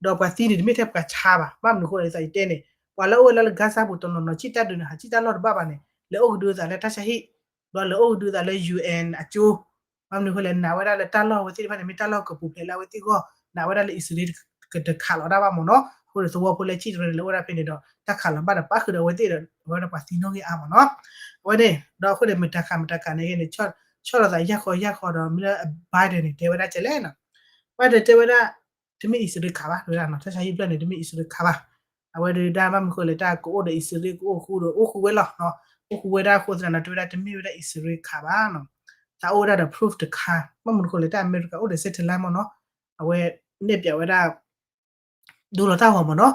ဒီးပှၤသံန့ၣ် တမ့ၢ်ထဲပှၤဆါဘၣ် ဘၣ်မနုၤဃိလဲၣ် ဒ်သိးယတဲန့ၣ် ပှၤလၢအိၣ်ဝဲလၢလၢ Gaza ပူၤတနီၤနီၤ ဆံၣ်တၢ်ဒုးန့ၣ် ဟးဆံၣ်တၢ်လီၢ်တဘၣ်ဘၣ်န့ၣ် လဲၤအိၣ်ကဒုသးလၢတၢ်ဆါဟံၣ် ဒီးလဲၤအိၣ်ကဒုသးလၢ U N အကၠိ ဘၣ်မနုၤဃိလဲၣ် နာ်ဝဲဒၣ်လၢတၢ်လီၢ်အဝဲသ့ၣ်တဖၣ်န့ၣ် မ့ၢ်တၢ်လီၢ်ကပူၤဖျဲးလၢအဝဲသ့ၣ်ဂီၢ် နာ်ဝဲဒၣ်လၢအံၣ်စရ့လး ကတခးလီၤဒၣ်ဘၣ်မ့ၢ်နီၤ အဃိန့ၣ် သဝီဖိလၢဆံၣ်တရၢန့ၣ် လဲၤအိၣ်ဒၣ်ဖဲန့ၣ်ဒီး တၢ်ခးလီၤဘၣ်ဒီးပၣ်ဃုာ်ဒီးအဝဲသ့ၣ်ဒီး အဝဲဒၣ်ပှၤသံနီၣ်ဂံၢ်အါမ့ၢ်နီၤ အဝဲန့ၣ် ဒီးအဃိန့ၣ် မတၤခးမတၤခးန့ၣ်ဂ့ၤန့ၣ် ဆီၣ်လီၤသးယၢ်ဃီယၢ်ဃီဒီး မ့ၢ်လၢ Biden န့ၣ် တဲဝဲဒၣ်ကဲလဲၣ်နီၤ Biden တဲဝဲဒၣ် တမ့ၢ်အံၣ်စရ့လးခးဘၣ် တဲဝဲဒၣ်နီၤ တၢ်ဆါဟံၣ်ဖျၢၣ်န့ၣ် တမ့ၢ်အံၣ်စရ့လးခးဘၣ် အဝဲဒၣ်ဘၣ်မနုၤဃိလဲၣ် တၢ်ကအိၣ်ဒီးအံၣ်စရ့လးကအိၣ်ဃူဒီး အိၣ်ဃူဝဲလီၤနီၤ အိၣ်ဃူဝဲဒၣ်အဃိသတးန့ၣ် တဲဝဲဒၣ် တမ့ၢ်ဝဲဒၣ်အံၣ်စရ့လးခးဘၣ်နီၤ သးအိၣ်ဝဲဒၣ်ဒီး proof တခါ ဘၣ်မနုၤဃိလဲၣ် တၢ်အမဲရကၤအိၣ်ဒီး satellite မ့ၢ်နီၤ အဝဲနဲၣ်ပၠးဝဲဒၣ် ဒိလီၤတၢ်ဂီၤမ့ၢ်နီၤ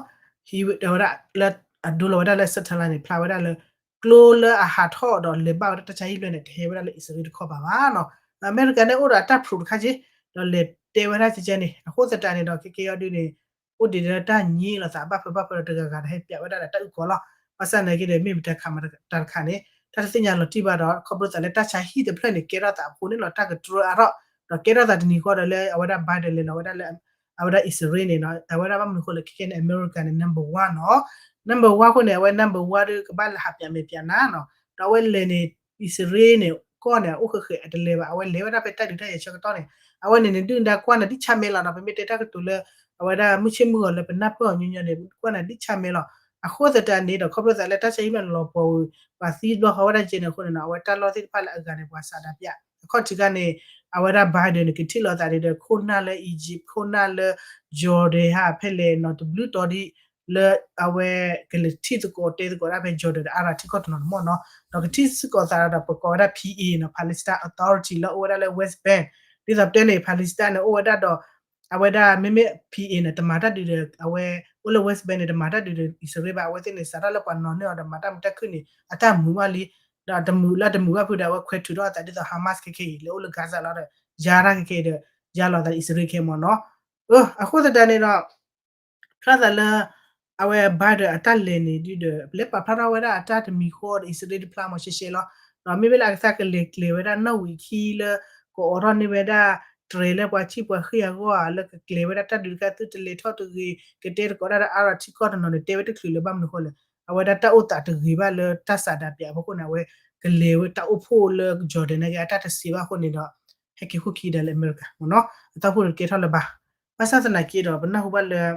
ဟံးဝဲဒၣ်လၢ အဒိလီၤဝဲဒၣ်လၢ satellite န့ၣ် ဖျါဝဲဒၣ်လၢ ကျိလၢအဟးထီၣ်ဒီးလဲၤဘၣ်ဝဲဒၣ်တၢ်ဆါဟံၣ်ဖျၢၣ်န့ၣ် တဟဲဝဲဒၣ်လၢအံၣ်စရ့လးတခီပၤဘၣ်နီၤ အမဲရကၤန့ၣ်အိၣ်ဒီးအတၢ် proof တခါက့ ဒီးလဲၤတဲဝဲဒၣ်ကဲကဲန့ၣ် အဃိသတးန့ၣ်ဒီး ခဲကဲအံၤဒုန့ၣ် အိၣ်ဒံးလၢတၢ်ညံးလိာ်သးဘၣ်ဖၢဘၣ်ဖၢဒီးတဂၤဂၤဒီးဟဲပၠးဝဲဒၣ်ဒီးတၢ်အုၣ်ကီၤလီၤ ဘၣ်ဆၣ်သနာ်က့ဒီး မ့ၢ်မတၤခးမတၤတခါန့ၣ် တၢ်တသ့ၣ်ညါလီၤတံၢ်ဘၣ်ဒီး ခီဖျိသးလၢတၢ်ဆါဟံၣ်တဖျၢၣ်န့ၣ် ကဲထီၣ်သးအဃိန့ၣ်လီၤ တၢ်ကတြၢအါထီၣ်, ဒီးကဲထီၣ်သးတနံၤဃီဒီးလၢအဝဲဒၣ် Biden လဲၤလီၤဝဲဒၣ်လၢ အဝဲဒၣ်အံၣ်စရ့လးန့ၣ်ဒီး အဝဲဒၣ်ဘၣ်မနုၤအဃိလဲၣ် ခဲခဲန့ၣ် အမဲရကၤန့ၣ် number one နီၤ, number one အဃိန့ၣ် အဝဲ number one ဒီးကဘၣ်လၢဟးပၠးမဲာ်ပၠးနါနီၤ, ဒီးအဝဲလဲၤန့ၣ် အံၣ်စရ့လးန့ၣ် ကီၢ်န့ၣ် အအိၣ်ဃဲးဃဲးအတလဲၤဘၣ် အဝဲလဲၤဝဲဒၣ်ဖဲတၢ်ဒုးတၢ်ယၤဆၢကတီၢ်န့ၣ်, အဝဲန့ၣ်န့ၣ် ဒုၣ်ဒါကွၢ်နၤဒ်ဆါမဲလီၤနီၤ, ပမ့ၢ်တဲတၢ်ကတိၤလၢ အဝဲဒၣ်မုၢ်ဆ့ၣ်မုၢ်ဂီၤလၢပနၢ်ပၢၢ်အီၤညီညီန့ၣ် ကွၢ်နၤဒ်ဆါမဲလီၤ, အဃိသတးန့ၣ်ဒီး ခီဖျိသးလၢတၢ်ဆါဟံၣ်ဖျၢၣ်န့ၣ်လီၤပှီၤဝံၤ ပှၤသံဘျီဃီဝဲဒၣ်ကဲန့ၣ်အဃိန့ၣ်နီၤ, အဝဲတၢ်လီၢ်သ့ၣ်တဖၣ်လၢအဂၤန့ၣ် ပှၤစးဒးပၠး, အခီၣ်ထံးခါန့ၣ် အဝဲဒၣ် Biden န့ၣ် ကထံၣ်လိာ်သးဒ်ဒီး ခိၣ်နၢ်လၢ Egypt ခိၣ်နၢ်လၢ Jordan ဟးဖဲလဲၣ်နီၤ တဘျုးတီၤဒ် လၢအဝဲကလဲၤထံၣ်သကိးတဲသကိးဒၣ်ဖဲ Jordan ဒီး Arab ထံကီၢ်တနီၤနီၤမ့ၢ်နီၤ, ဒီးကထံၣ်စ့ၢ်ကီးသးဒီးပကိးဝဲဒၣ် P A နီၤ Palestine Authority လၢအအိၣ်ဝဲဒၣ်လၢ West Bank, ဒ်သိးပတဲန့ၣ် Palestine န့ၣ် အိၣ်ဝဲဒၣ်ဒီး အဝဲဒၣ်မ့မ့ၢ် P A န့ၣ် တမၤတၢ်ဒုးဒီး အဝဲအိၣ်လၢ West Bank န့ၣ် တမၤတၢ်ဒုးဒီးအံၣ်စရ့လးဘၣ်, အဝဲသ့ၣ်န့ၣ် စးထီၣ်လၢပှၤနီၤန့ၢ်အီၤဒီးမၤတၢ်မုာ်တၢ်ခုၣ်န့ၣ် အတၢ်မုာ်ဘၣ်လံ, ဒီးတမုာ်လၢတမုာ်ဘၣ်ဖုဒီး အဝဲခွဲးထုးထီၣ်အသးဒ်သိး Hamas ခဲခဲအံၤ လၢအိၣ်လၢ Gaza လီၤဒီး ယါတၢ်ခဲခဲအံၤဒီး ယါလီၤသးအံၣ်စရ့လးခဲမ့ၢ်နီၤ, အဃိသတးန့ၣ်ဒီး ဖျါသးလၢ အဝဲ Biden အတၢ်လဲၤန့ၣ်ဒ်ဒီး ပလဲၤပာ်ဖျါထီၣ်ဝဲဒၣ်အတၢ်တမံၤဃီဒီး အံၣ်စရ့လးတဖျါမ့ၢ်ရှဲရှဲလီၤ, ဒီးမ့မ့ၢ်လၢအကသါကလဲၤကျဲၤဝဲဒၣ်နီၣ်ဝံာ်ခံလၢ ကအိးထီၣ်န့ၢ်ဝဲဒၣ် တြဲၤလၢပှၤဆံၣ်ပှၤဃ့ၢ်အဂီၢ်ဧါ လၢကကျဲၤဝဲဒၣ်တၢ်ဒုးတခါ သုတလဲၤထီၣ်တဂ့ၤ ကတဲသကိးဒၣ်ဒီး Arab ထံကီၢ်တနီၤန့ၣ် တဲဝဲတချုးလၢၤဘၣ်မနုၤအဃိလဲၣ်, အဝဲဒၣ်တၢ်အိၣ်သးတဂ့ၤဘၣ်လၢတၢ်စးဒးပၠးအဖီခိၣ်န့ၣ် အဝဲကလဲၤဝဲတၢ်အိၣ်ဖှိၣ်လၢ Jordan နာ်က့ အတၢ်တစံးဘၣ်အဃိန့ၣ်ဒီး ဟဲက့ၤဟူးက့ၤဒီးလၢအမဲရကၤမ့ၢ်နီၤ, အတၢ်အိၣ်ဖှိၣ်တကဲထီၣ်လၢၤဘၣ်, ဘၣ်ဆၣ်သနာ်က့ဒီး ပနၢ်ဟူဘၣ်လၢ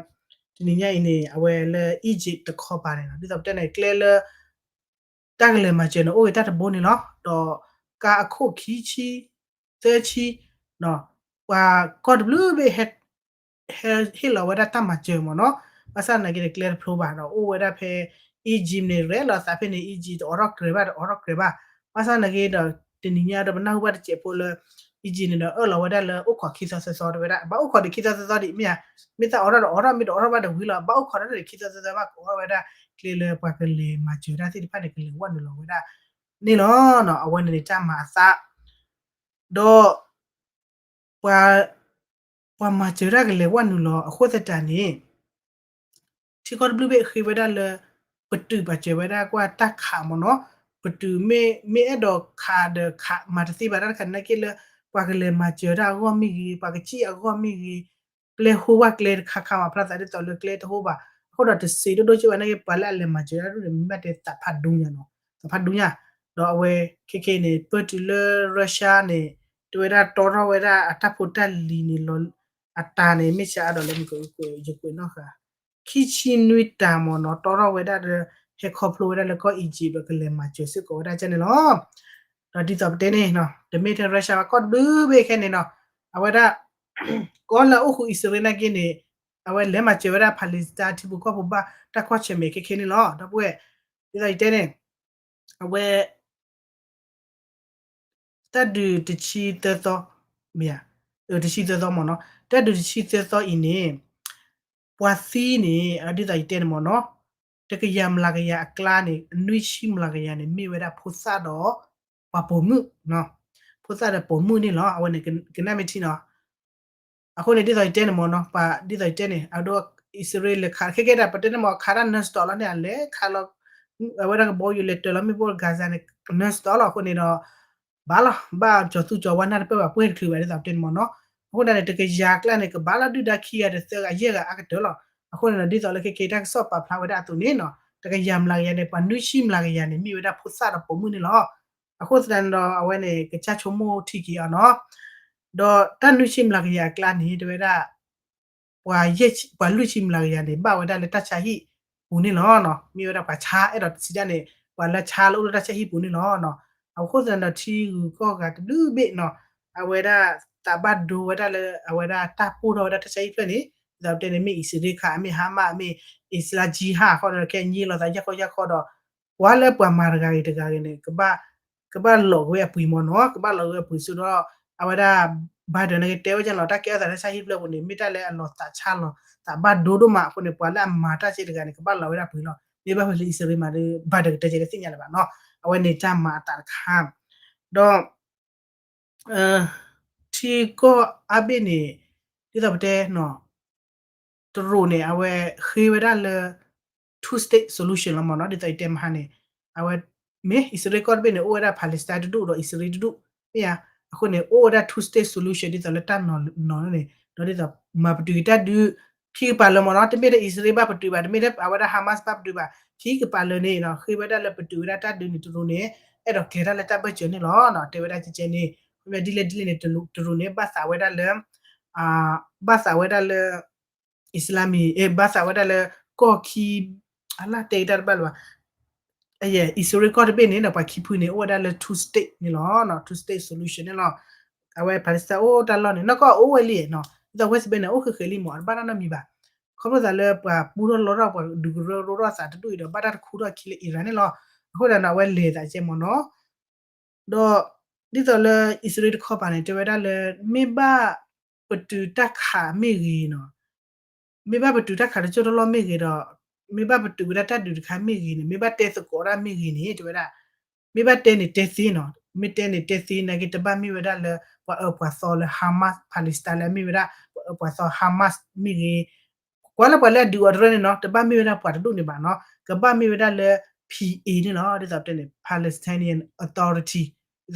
တနံၤညါအံၤန့ၣ် အဝဲလၢ Egypt တခီပၤန့ၣ်နီၤ ဒ်သိးပတဲန့ၣ် ကျဲလၢ တၢ်ကလဲၤမၤစၢၤန့ၣ် အိၣ်ဂ့ၤတၢ်တဘိန့ၣ်လီၤ. ဒီးကါအခိၣ်ခံဆံ သၢဆံ ပှၤကီၢ်တဘျုးဘ့ၣ် ဟဲဟ့ၣ်လီၤဝဲဒၣ်တၢ်မၤစၢၤမ့ၢ်နီၤ, ဘၣ်ဆၣ်သနာ်က့ဒီးကျဲတဖျိဘၣ်ဒီး အိၣ်ဝဲဒၣ်ဖဲ Egypt န့ၣ် ရဲၣ်လီၤသးဖဲန့ၣ် Egypt တအိးထီၣ်ကြဲၤဘၣ် တအိးထီၣ်ကြဲၤဘၣ်, ဘၣ်ဆၣ်သနာ်က့ဒီး တနံၤညါဒီးပနၢ်ဟူဘၣ်တစဲးဖိလၢ Egypt န့ၣ်ဒီး အၢၣ်လီၤဝဲဒၣ်လၢအိၣ်ခိးခံသီသၢသီတဲဝဲဒၣ် ဘၣ်အိၣ်ခိးဒီးခံသီသၢသီဒံးမ့ၢ်ဧါ, မ့ၢ်သးအိးထီၣ်ဒီးအိးထီၣ် မ့ၢ်တအိးထီၣ်ဘၣ်ဒီးဝံၤလီၤ ဘၣ်အိၣ်ခိးဒီးခံသီသၢသီဘၣ် ကအိးထီၣ်ဝဲဒၣ် ကျဲလၢပှၤကလဲၤမၤစၢၤတၢ်သ့ၣ်တဖၣ်န့ၣ် ကလဲၤဝဲနုာ်လီၤဝဲဒၣ်န့ၣ်လီၤ. အဝဲန့ၣ်န့ၣ်တၢ်မၤအသး ဒီး ပှၤ ပှၤမၤစၢၤတၢ်ကလဲၤဝဲနုာ်လီၤအဃိသတးန့ၣ် ထံကီၢ်တဘျုးဘ့ၣ်ဃ့ဝဲဒၣ်လၢ ပတုာ်ပာ်စၢၤဝဲဒၣ်ကွၢ်တၢ်ခးမ့ၢ်နီၤ, ပတုာ်မ့ၢ်အဲၣ်ဒိးခးဒီးခး မၤတသ့ဘၣ်တၢ်တခါနာ်က့လၢ ပှၤကလဲၤမၤစၢၤတၢ်အဂီၢ်မ့ၢ်ဂ့ၤ ပှၤကစံၣ်အဂီၢ်မ့ၢ်ဂ့ၤ ပျဲဟိဝဲကျဲတခါခါမး ဖျါသးဒ်သိးလၢကျဲတဟိဘၣ် အဃိဒီးတစံးဒိၣ်ဒိၣ်က့ဘၣ်နာ်က့ ပှၤလၢအလဲၤမၤစၢၤတၢ်ဒ်န့ၣ် မ့ၢ်ဘၣ်တဲသးဖးဒူညါနီၤ, သးဖးဒူညါ, ဒီးအဝဲခဲခဲန့ၣ် ပၢၢ်တုၤလၢ Russia န့ၣ် တဲဝဲဒၣ်တီထီၣ်ဝဲဒၣ်အတၢ်ဖိတၢ်လံၤန့ၣ်လီၤ, အတၢ်န့ၣ် မ့ၢ်ဆါအါဒီးလၢမ့ၢ်ကွဲး ယကွဲးနီၣ်ဃာ် ခံဆံနွံတၢ်မ့ၢ်နီၤ တီထီၣ်ဝဲဒၣ်ဒီး ဟဲခီဖျိဝဲဒၣ်လၢကီၢ် Egypt ဒီးကလဲၤမၤစၢၤစ့ၢ်ကီးဝဲဒၣ်ကန့ၣ်လီၤ. ဒီးဒ်သိးပတဲန့ၣ်နီၤ တမ့ၢ်ထဲ Russia ဘၣ် ကီၢ်တဘျုးဘ့ၣ်ခဲန့ၣ်နီၤ အဝဲဒၣ် ကီၢ်လၢအအိၣ်ဃုာ်အံၣ်စရ့လးနာ်က့န့ၣ် အဝဲလဲၤမၤစၢၤဝဲဒၣ် Palestine ထံဖိကီၢ်ဖိဘၣ်တၢ်ကွၢ်ဆၢၣ်မဲာ်ခဲခဲန့ၣ်လီၤ. ဒီပုၢ်ဝဲၢ် ဒ်သိးယတဲန့ၣ် အဝဲ တၢ်ဒုးတဆံသၢသီ မ့ၢ်ဧါ, တဆံသၢသီမ့ၢ်နီၤ တၢ်ဒုးတဆံသၢသီအံၤန့ၣ် ပှၤသံန့ၣ် ဒ်သိးယတဲန့ၣ်မ့ၢ်နီၤ တကယၤမျးကယၤအကျါန့ၣ် နွံဆံမျးကယၤန့ၣ် မ့ၢ်ဝဲဒၣ်ဖိသၣ်ဒီး ပှၤပိာ်မုၣ်, ဖိသၣ်ဒီးပိာ်မုၣ်န့ၣ်လီၤ. အဝဲန့ၣ်ကနၣ်မ့ၢ်ထံနီၤ အဃိန့ၣ် ဒ်သိးယတဲန့ၣ်မ့ၢ်နီၤ ပှၤဒ်သိးယတဲန့ၣ် အဒိ အံၣ်စရ့လးလဲၤခး ခဲကဲဒၣ် ပတဲန့ၣ်မ့ၢ်ခးတၢ် non-stop လီၤန့ၣ် အလဲၤခးလီၤ အဝဲဒၣ်ကဘီယူၤလဲၤတၢၤလီၤမ့ၣ်ပိၢ် Gaza န့ၣ် non-stop လီၤ. အဃိန့ၣ်ဒီး ဘၣ်လီၤ ဘၣ်ကၠီၤသူကၠီၤဝါနၢ်တပၢၢ်ဘၣ် ပှဲၤတချုးဘၣ် ဒ်သိးပတဲန့ၣ်မ့ၢ်နီၤ အဃိဒၣ်န့ၣ် တကယၤကျါန့ၣ် ကဘၣ်လီၤဒုၣ်ဒါခံဂၤဒီးသၢဂၤယဲၢ်ဂၤအါကတၢၢ်လီၤ. အဃိန့ၣ်ဒီး ဒ်သိးလၢခဲကဲတၢ်ကစီၣ်ပာ်ဖျါဝဲဒၣ်အသိးန့ၣ်နီၤ တကယၤမျးကယၤန့ၣ် ပှၤနွံဆံမျးကယၤန့ၣ် မ့ၢ်ဝဲဒၣ်ဖိသၣ်ဒီးပိာ်မုၣ်န့ၣ်လီၤ. အဃိသတးန့ၣ်ဒီး အဝဲန့ၣ် ကစၢ်ဆိကမိၣ်ထံက့ၤအီၤနီၤ ဒီးတၢ်နွံဆံမျးကယၤအကျါန့ၣ် တဲဝဲဒၣ် ပှၤယဲၢ်ဆံ ပှၤလွံၢ်ဆံမျးကယၤန့ၣ် ဘၣ်ဝဲဒၣ်လၢတၢ်ဆါဟံၣ်ပူၤန့ၣ်လီၤ. မ့ၢ်ဝဲဒၣ်ပှၤဆါ အဲၣ်ဒိးစံးဒၣ်န့ၣ် ပှၤလၢဆါလၢအိၣ်လၢတၢ်ဆါဟံၣ်ပူၤန့ၣ်လီၤ. အဃိသတးဒီးထံဂုၤကီၢ်ဂၤတဘျုးဘ့ၣ်နီၤ အဝဲဒၣ်သးဘၣ်ဒိဝဲဒၣ်လၢအဝဲဒၣ်တၢ်ပိၢ်ထီၣ်ဝဲဒၣ်တၢ်ဆါဟံၣ်ဖျၢၣ်န့ၣ် ဒ်သိးပတဲန့ၣ် မ့ၢ်အံၣ်စရ့လးခး မ့ၢ် Hamas မ့ၢ် Islamic Jihad ဃီဒီး ခဲအံၤလီၤသးယၢ်ခီယၢ်ခီဒီး ပှၤလၢပှၤမၤတဂၤဂ့ၤတဂၤဂ့ၤန့ၣ် ကဘၣ် ကဘၣ်လီၤက့ၤဝဲအပှ့ၤမ့ၢ်နီၤ ကဘၣ်လီၤက့ၤဝဲအပှ့ၤဆူဒီး အဝဲဒၣ် Biden န့ၣ်ကတဲဝဲဒ်လီၤ တၢ်ကဲထီၣ်သးတၢ်ဆါဟံၣ်ဖျၢၣ်ပူၤန့ၣ် မ့ၢ်တၢ်လၢအလီၤသးဆါလီၤ သးဘၣ်ဒိဒိၣ်မးအဃိန့ၣ် ပှၤလၢအမၤတၢ်စ့တဂၤန့ၣ် ကဘၣ်လီၤဝဲဒၣ်ပှ့ၤလီၤ. မ့ၢ်ဘၣ်ဖဲလၢအံၣ်စရ့လးမးဒီး Biden ကတဲကဲတသ့ၣ်ညါလၢၤဘၣ်နီၤ အဝဲန့ၣ်တၢ်မၤအသးတခါ ဒီး ထံကီၢ်အါဘ့ၣ်န့ၣ် ဒ်သိးပတဲနီၤ တရူးန့ၣ် အဝဲဃ့ဝဲဒၣ်လၢ two state solution လီၤမ့ၢ်နီၤ ဒ်သိးယတဲမဟါန့ၣ် အဝဲ မ့ၢ်အံၣ်စရ့လးကီၢ်တဘ့ၣ်န့ၣ် အိၣ်ဝဲဒၣ် Palestine တဒူၣ်ဒီးအံၣ်စရ့လးတဒူၣ်, မ့ၢ်ဧါ. အဃိန့ၣ် အိၣ်ဝဲဒၣ် two state solution ဒ်သိးလၢတၢ်နီၤနီၤန့ၣ် ဒီးဒ်သိး မၤပတုာ်က့ၤတၢ်ဒုး ခံကပၤလၢမ့ၢ်နီၤ, တမ့ၢ်ထဲအံၣ်စရ့လးဘၣ်ပတုာ်ဘၣ်, တမ့ၢ်ထဲအဝဲဒၣ် Hamas ဘၣ်ပတုာ်ဘၣ်, ခံကပၤလၢန့ၣ်နီၤ ဃ့ဝဲဒၣ်လၢပတုာ်ဝဲဒၣ်တၢ်ဒုးန့ၣ် တရူးန့ၣ် အဲၣ်ဒိးကျဲၤတၢ်လၢတၢ်ဘၢၣ်စၢၤန့ၣ်လီၤ. တဲဝဲဒၣ်ကဲကဲန့ၣ် ခီပညီဒ်လဲၣ်ဒ်လဲၣ်န့ၣ် တရူးန့ၣ် ဘၣ်သးဝဲဒၣ်လၢ ဘၣ်သးဝဲဒၣ်လၢ Islamic ဘၣ်သးဝဲဒၣ်လၢ ကီၢ်ခံ အလၢတဲက့ၤတၢ်တဘၣ်လၢၤဘၣ်. အံၣ်စရ့လးကီၢ်တဘ့ၣ်န့ၣ်ဒီးပှၤခံဖုန့ၣ် အိၣ်ဝဲဒၣ်လၢ two state န့ၣ်လီၤ, two state solution န့ၣ်လီၤ. အဝဲ Palestine အိၣ်တၢ်လီၢ်န့ၣ် နီၢ်ကီၢ်အိၣ်ဝဲလံနီၤ, ဒ်သိး West Bank န့ၣ် အိၣ်ဃဲးဃဲးလံမး တဘၣ်တၢ်နီတမံၤဘၣ်. ခီဖျိသးလၢပှၤပူထီၣ်လီထီၣ် ပှၤဒုးကရၢကရိထီၣ်သးတဒူၣ်အံၤဒီး ဘၣ်တၢ်တခူထီၣ်ခံလၢ Iran န့ၣ်လီၤ. အဃိသတးန့ၣ် အဝဲလဲၤသးကဲမ့ၢ်နီၤ ဒီး ဒ်သိးလၢအံၣ်စရ့လးတခီပၤန့ၣ် တဲဝဲဒၣ်လၢ မ့ၢ်ဘၣ်ပတုာ်တၢ်ခးမ့ၢ်ဂ့ၤနီၤ, မ့ၢ်ဘၣ်ပတုာ်တၢ်ခးတကၠိၢ်တလီၢ်မ့ၢ်ဂ့ၤဒီး မ့ၢ်ဘၣ်ပတုာ်ဝဲဒၣ်တၢ်ဒုးတခါမ့ၢ်ဂ့ၤန့ၣ် မ့ၢ်ဘၣ်တဲသကိးတၢ်မ့ၢ်ဂ့ၤန့ၣ် တဲဝဲဒၣ် မ့ၢ်ဘၣ်တဲန့ၣ်တဲသ့နီၤ, မ့ၢ်တဲန့ၣ်တဲသ့နာ်က့ တဘၣ်မ့ၢ်ဝဲဒၣ်လၢ ပှၤအၢပှၤသီလၢ Hamas Palestine လၢအမ့ၢ်ဝဲဒၣ် ပှၤအၢပှၤသီ Hamas မ့ၢ်ဂ့ၤ ကွၢ်လၢပှၤလၢအဒုးအီၤတရၢန့ၣ်နီၤ တဘၣ်မ့ၢ်ဝဲဒၣ်ပှၤတဒူၣ်န့ၣ်ဘၣ်နီၤ, ကဘၣ်မ့ၢ်ဝဲဒၣ်လၢ P A န့ၣ်လီၤ, ဒ်သိးပတဲန့ၣ် Palestinian Authority,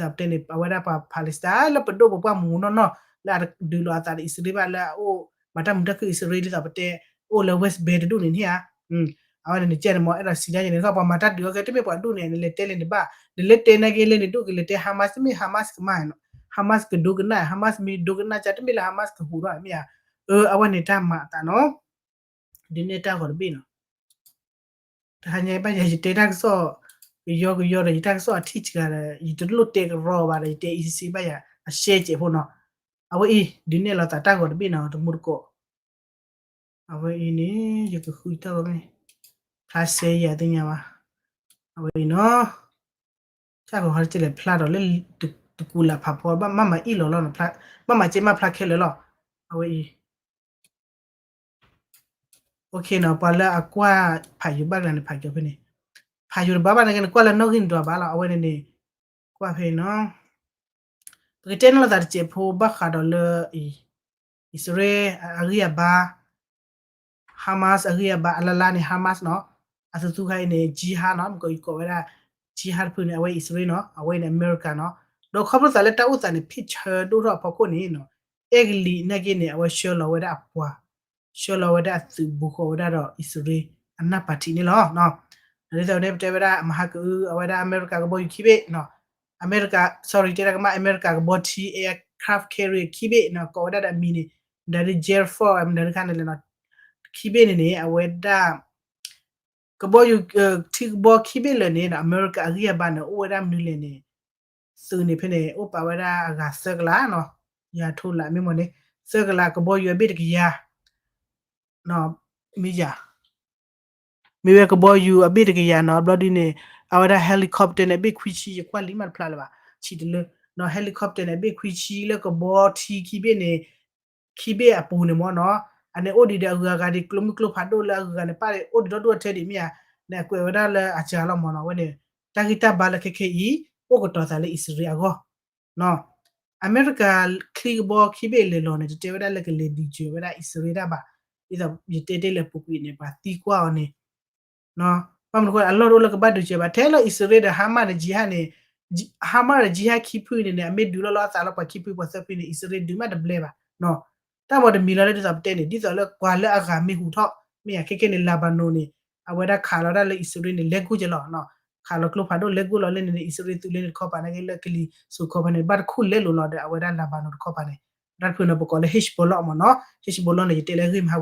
ဒ်သိးပတဲန့ၣ် အဝဲဒၣ်ပှၤ Palestine လၢပဒိၣ်ပပှၢ်မူနီၢ်နီၢ် လၢအတဒုးလိာ်အသးဒီးအံၣ်စရ့လးဘၣ် လၢအအိၣ်မၤတၢ်မုာ်တၢ်ခုၣ်အံၣ်စရ့လး ဒ်သိးပတဲ အိၣ်လၢ West Bank တဒူၣ်န့ၣ်န့ၣ်ဧါ. အဝဲန့ၣ်န့ၣ်ကဲန့ၣ်မ့ၢ် အဲၣ်ဒိးစံးဒ်န့ၣ် ပှၤမၤတၢ်ဒုးအီၤကဲ တမ့ၢ်ပှၤဒူၣ်န့ၣ် နလဲၤတဲလဲၣ်န့ၣ်ဘၣ်, နလဲၤတဲနာ်က့လဲၣ်န့ၣ် ဒိၣ်ကလဲၤတဲ Hamas တမ့ၢ် Hamas ကမၣ်နီၤ, Hamas ကဒိကနၣ် Hamas မ့ၢ်ဒိကနၣ်ကဲ တမ့ၢ်လၢ Hamas ကဟူးထီၣ်မ့ၢ်ဧါ. အဝဲန့ၣ်တၢ်မၤအသးနီၤ ဒုးနဲၣ်တၢ်ဂီၤတဘ့ၣ်နီၤ. တဟါညါဘၣ်ယၤ ယတဲတၢ်ကစီၣ် ကယီကယီဒီး ယတၢ်ကစီၣ်အထံၣ်စှၤဒီး ယတလိၣ်တဲကရီဘၣ်ဒီး ယတဲ easy ဘၣ်ယၤ အရှဲစဲးဖိနီၤ. အဝဲအံၤ ဒုးနဲၣ်လီၤသးတၢ်ဂီၤတဘ့ၣ်နီၤ တမူတကိး. အဝဲအံၤန့ၣ် ယကဃုတၢ်ဂီၤမ့ၢ် ဖျါစဲယၤသ့ၣ်ညါဘၣ်. အဝဲအံၤနီၤ တၢ်ဂီၤဟီတကဲလဲၣ် ဖျါဒီးလၢ တကူလၢ်ဖးဖီ ဘၣ်မၤအံၣ်လီၤလီၤနီၤ, ဘၣ်မၤကဲမ့ၢ်ဖျါခဲလၢာ်လီၤ. အဝဲအံၤ OK နီၤ, ပှၤလၢအကွၢ်ဖးယိၤဘၣ်ကျါန့ၣ် ဖးကၠီၤဖဲန့ၣ်, ဖးယိၤတဘၣ်ဘၣ်န့ၣ်က့ နကွၢ်လၢနီၣ်ဂံၢ်နတွၤဘၣ်လီၤ. အဝဲန့ၣ်န့ၣ် ကွၢ်ဖဲနီၤ, ပကတဲန့ၣ်လိာ်သးတစဲးဖိဘၣ်ဃးဒီးလၢ အံၣ်စရ့လးအဂံၢ်အဘါ Hamas အဂံၢ်အဘါအလါလါန့ၣ် Hamas နီၤ, အသူသူခါအံၤန့ၣ် Jihad နီၤ, မ့ၢ်ကီးယကိးဝဲဒၣ် Jihad တဖုန့ၣ် အဝဲအံၣ်စရ့လးနီၤ, အဝဲအံၤန့ၣ် အမဲရကၤနီၤ, ဒီးခီဖျိသးလၢတၢ်အိၣ်သးန့ၣ် ဖ့ၣ်ဆၢဒိၣ်ထီၣ်အဖီခိၣ်န့ၣ်နီၤ, အဲကလံးနာ်က့န့ၣ် အဝဲဆှၢလီၤဝဲဒၣ်အပှၤ ဆှၢလီၤဝဲဒၣ်အသုးဘူးဃီၤဝဲဒၣ်ဒီးအံၣ်စရ့လးအနၢ်ပၢၢ်ထံးန့ၣ်လီၤ. ဒ်သိးန့ၣ် ပတဲဝဲဒၣ် မဟါကအု အဝဲဒၣ်အမဲရကၤကဘီယူၤခံဘ့ၣ်နီၤ, အမဲရကၤ sorry တဲဒၣ်ကမၣ် အမဲရကၤကဘီထံ aircraft carrier ခံဘ့ၣ်နီၤ, ကိးဝဲဒၣ်ဒီးအမံၤန့ၣ် မတၤဒု Jet Force မတၤဒုခါန့ၣ်လဲၣ်နီၤ, ခံဘ့ၣ်န့ၣ်န့ၣ် အဝဲဒၣ် ကဘီယူၤ ထံကဘီခံဘ့ၣ်လၢာ်န့ၣ် အမဲရကၤအဂံၢ်အဘါန့ၣ် အိၣ်ဝဲဒၣ်မနုၤလဲၣ်န့ၣ် သုးန့ၣ်ဖဲန့ၣ် အိၣ်ပာ်ဝဲဒၣ်အဂၤသၢကလးနီၤ, ယၤထိလးမ့ၢ်မ့ၢ်န့ၣ် သၢကလး ကဘီယူၤအဘ့ၣ်တကယၤ မ့ၢ်ယၤ မ့ၢ်ဝဲကဘီယူၤအဘ့ၣ်တကယၤနီၤ, ဘျီဒ်န့ၣ် အဝဲဒၣ် helicopter န့ၣ် အဘ့ၣ်ခွံဆံ ယကွၢ်လံမးတဖျါလၢၤဘၣ် ဆံးတလၢနီၤ, helicopter န့ၣ် အဘ့ၣ်ခွံဆံလၢကဘီထံခံဘ့ၣ်န့ၣ် ခံဘ့ၣ်အပူၤန့ၣ်မ့ၢ်နီၤ, အန့ၣ်အိၣ်ဒံးဒီးအဂုၤအဂၤဒ် ကျိမုၢ်ကျိဖးဒိၣ်လၢအဂုၤအဂၤန့ၣ် ပၣ်အိၣ်ဒံးဒီဒူၣ်အထၢဒံးမ့ၢ်ဧါ, န့ၣ်အကွဲးဝဲဒၣ်လၢအစှၤလီၤမ့ၢ်နီၤ, အဝဲန့ၣ် တၢ်ဂံၢ်တၢ်ဘါလၢခဲခဲအံၤ အိၣ်ကတီၤသးလၢအံၣ်စရ့လးအဂီၢ် အမဲရကၤချံကဘီခံဘ့ၣ်လဲၤလီၤန့ၣ် တတဲဝဲဒၣ်လၢကလဲၤဒုးစၢၤဝဲဒၣ်အံၣ်စရ့လးတၢ်ဘၣ်, ဒ်သိးယတဲတ့ၢ်လၢပူၤကွံာ်န့ၣ် ပှၤသံကွၢ်အီၤန့ၣ် ဘၣ်မနုၤအဃိ အလီၢ်တအိၣ်လၢကဘၣ်ဒုးစၢၤဘၣ် ထဲလၢအံၣ်စရ့လးဒီး Hamas ဒီး Jihad န့ၣ် Hamas ဒီး Jihad ခံဖုန့ၣ်န့ၣ် အမ့ၢ်ဒုးလီၤလီၤအသးလၢပှၤခံဖုပှၤသၢဖုန့ၣ် အံၣ်စရ့လးဒုးမးတဘျဲဘၣ် တၢ်မၤတမံၤလီၤလၢဒ်သိးပတဲန့ၣ် ဒ်သိးလၢပှၤလၢအဂၤမ့ၢ်ဟူးထီၣ် မ့ၢ်ယၤခဲခဲန့ၣ် Lebanon န့ၣ် အဝဲဒၣ်ခးလီၤဒၣ်လၢအံၣ်စရ့လးန့ၣ် လဲၤကိၢ်ကလီၤ ခးလီၤကျိဖးဒိၣ်လဲၤကိၢ်လီၤလၢန့ၣ်န့ၣ် အံၣ်စရ့လးသုးလၢန့ၣ်တခီပၤန့ၣ် လၢကလံၤစိးခီပၤန့ၣ် ဘၣ်တခူၣ်လဲလိာ်လီၤဒီး အဝဲဒၣ် Lebanon တခီပၤန့ၣ် တၢ်တဖုန့ၣ် ပကိးလၢ Hezbollah မ့ၢ်နီၤ Hezbollah န့ၣ် ယတဲလၢအဂ့ၢ်မဟ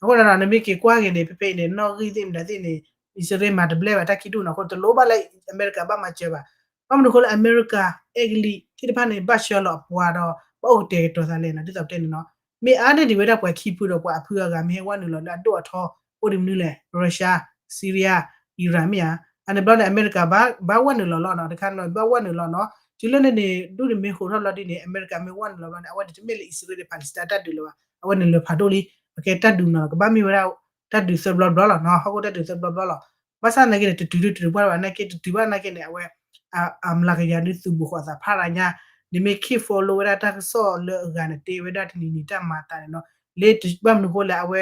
ါဝံၤလံ အဃိန့ၣ် နမ့ၢ်က့ၤကွၢ်က့ၤန့ၣ် ဖဲဖဲအံၤန့ၣ် နီၣ်ဂံၢ်သ့ၣ်မတၤသ့ၣ်န့ၣ် အံၣ်စရ့လးမၤတဘျဲဘၣ်တၢ်ခံဒူၣ်နီၤ အဃိတလိၣ်ဘၣ်လၢအမဲရကၤဘၣ်မၤစၢၤဘၣ် ဘၣ်မနုၤအဃိလၢအမဲရကၤ အဲကလံးသ့ၣ်တဖၣ်န့ၣ် ဘၣ်ဆှၢလီၤအပှၤဒီး ဘၣ်အိၣ်ကတဲာ်ကတီၤသးလဲၣ်နီၤ ဒ်သိးပတဲန့ၣ်နီၤ မ့ၢ်အါန့ၢ်ဒံးဝဲဒၣ်ပှၤခံဖုဒီးပှၤအဖုအဂၤမ့ၢ်ဟဲဝဲနုာ်လီၤလၢအဒိၣ်အထီ အိၣ်ဒံးမနုၤလဲၣ် Russia Syria Iran မ့ၢ်ဧါ အန့ၣ်ဘျီန့ၣ် အမဲရကၤဘၣ်ဝဲနုာ်လီၤလီၤနီၤ တခါန့ၣ်ဘၣ်ဝဲနုာ်လီၤနီၤ တုၤလၢန့ၣ်န့ၣ် ဒူၣ်န့ၣ်မ့ၢ်ဟူးထီၣ်လီၤဒ်န့ၣ် အမဲရကၤမ့ၢ်ဝဲနုာ်လီၤဘျီန့ၣ် အဝဲန့ၣ်တမ့ၢ်လၢအံၣ်စရ့လးဒီး Palestine တၢ်ဒုးလၢၤဘၣ် အဝဲန့ၣ်လၢၤဖးဒိၣ်လံ အကဲတၢ်ဒုးနီၤ ကဘၣ်မ့ၢ်ဝဲဒၣ် တၢ်ဒုးသၢဘျီဘျီလီၤနီၤ ဟီၣ်ခိၣ်တၢ်ဒုးသၢဘျီဘျီလီၤ ဘၣ်ဆၣ်နာ်က့န့ၣ် တတုၤဒုးတတုၤပှၢ်ဘၣ်နာ်က့ တတုၤဘၣ်နာ်က့န့ၣ် အဝဲ အမျးကယၤဒုးသုးဘူးဃီၤသးဖးရၤညါ နမ့ၢ်က့ၤ follow ဝဲဒၣ်တၢ်ကစီၣ်လၢအဂၤန့ၣ် တဲဝဲဒၣ်တနံၤနံၤတၢ်မၤအသးန့ၣ်နီၤ လၢဘၣ်မနုၤအဃိလဲၣ် အဝဲ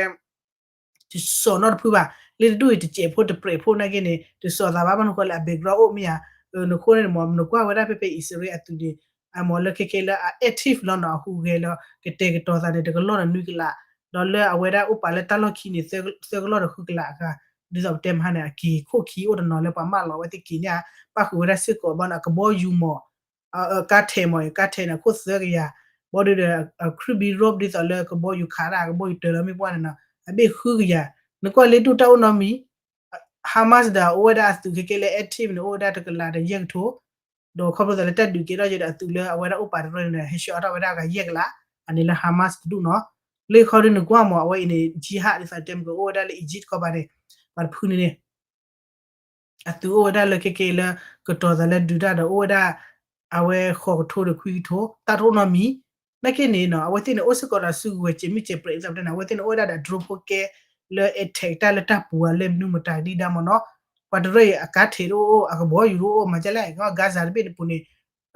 တစိာ်နီတဖုဘၣ်, လၢတဒူၣ်အံၤတစဲးဖိတပြဲးဖိနာ်က့န့ၣ် တစိာ်သးဘၣ်ဘၣ်နဃိလၢအ background အိၣ်မ့ၢ်ဧါ, နဃိန့ၣ်မ့ၢ် နကွၢ်ဝဲဒၣ်ဖဲဖဲအံၣ်စရ့လးအသုးန့ၣ် အမ့ၢ်လၢခဲကဲလၢအ active လီၤနီၤ အဟူးဂဲၤလီၤ ကတဲာ်ကတီၤသးန့ၣ် တကလီၢ်ဒီးနွံကလး, ဒီးလၢအဝဲဒၣ်အိၣ်ပာ်လၢတၢ်လီၢ်ခံန့ၣ် သၢကလီၢ်ဒီးဃုကလးအဂၤ, ဒ်သိးပတဲမဟါန့ၣ် အက့ၤခိၣ်ခံအိၣ်တနီၤလၢပှၤမၢလီၤ အဝဲသ့ၣ်က့ၤန့ၣ်ဧါ, ပၣ်ဃုာ်ဝဲဒၣ်စ့ၢ်ကီးဘၣ်နီၤ အကဘီယူၤမ့ၢ် ကါထဲးမ့ၢ် ကါထဲးန့ၣ် အခိၣ်သၢကယၤ, ဘီဒုဒီး ခရူဘံရိး ဒ်သိးလၢကဘီယူၤခးဒၣ် ကဘီယူၤတၢၤလီၤမ့ၣ်ပိၢ်န့ၣ်နီၤ အဘ့ၣ်ဃုကယၤ, နကွၢ်လၢဒိၣ်တၢ်အိၣ်နီတမံၤ, Hamas ဒီးအိၣ်ဝဲဒၣ်အသုးခဲကဲလၢ active န့ၣ် အိၣ်ဝဲဒၣ်တကလးဒီးယဲၢ်ကထိ, ဒီးခီဖျိသးလၢတၢ်ဒုးကဲထီၣ်ယဲဒီးအသုးလၢအဝဲဒၣ်အိၣ်ပာ်တရၢန့ၣ် ဟဲဆှၢအါထီၣ်ဝဲဒၣ်အဂၤယဲၢ်ကလး, အန့ၣ်လၢ Hamas တဒူၣ်နီၤ, လၢခီဒုနကွၢ်မ့ၢ် အဝဲအံၤန့ၣ် jihad ဒ်သိးတဲမ့ၢ်ကအိၣ်ဝဲဒၣ်လၢ Egypt ခီပၤန့ၣ်, ပှၤတဖုန့ၣ်န့ၣ် အသုးအိၣ်ဝဲဒၣ်လၢခဲကဲလၢ ကတီၤသးလၢဒုးတၢ်ဒီးအိၣ်ဝဲဒၣ် အဝဲဃိးကထိဒီးခွံကထိ တၢ်တအိၣ်နီတမံၤ, နာ်က့န့ၣ်နီၤ အဝဲသ့ၣ်န့ၣ် အိၣ်စ့ၢ်ကီးဒီးစုကဝဲၤစဲးမုၢ်စဲးပြဲးဒ်သိးပတဲန့ၣ် အဝဲသ့ၣ်န့ၣ် အိၣ်ဝဲဒၣ်ဒီး drone ဖိကဲ လၢ attack တၢ်လၢတၢ်ပူၤအလဲၣ်မနုၤမတၤဒ်ဒါမ့ၢ်နီၤ, ပှၤတရၢအံၤအကါထဲးတအိၣ် အကဘီယူၤတအိၣ် မၤဒ်လဲၣ် Gaza တဘ့ၣ်န့ၣ်ပူၤန့ၣ်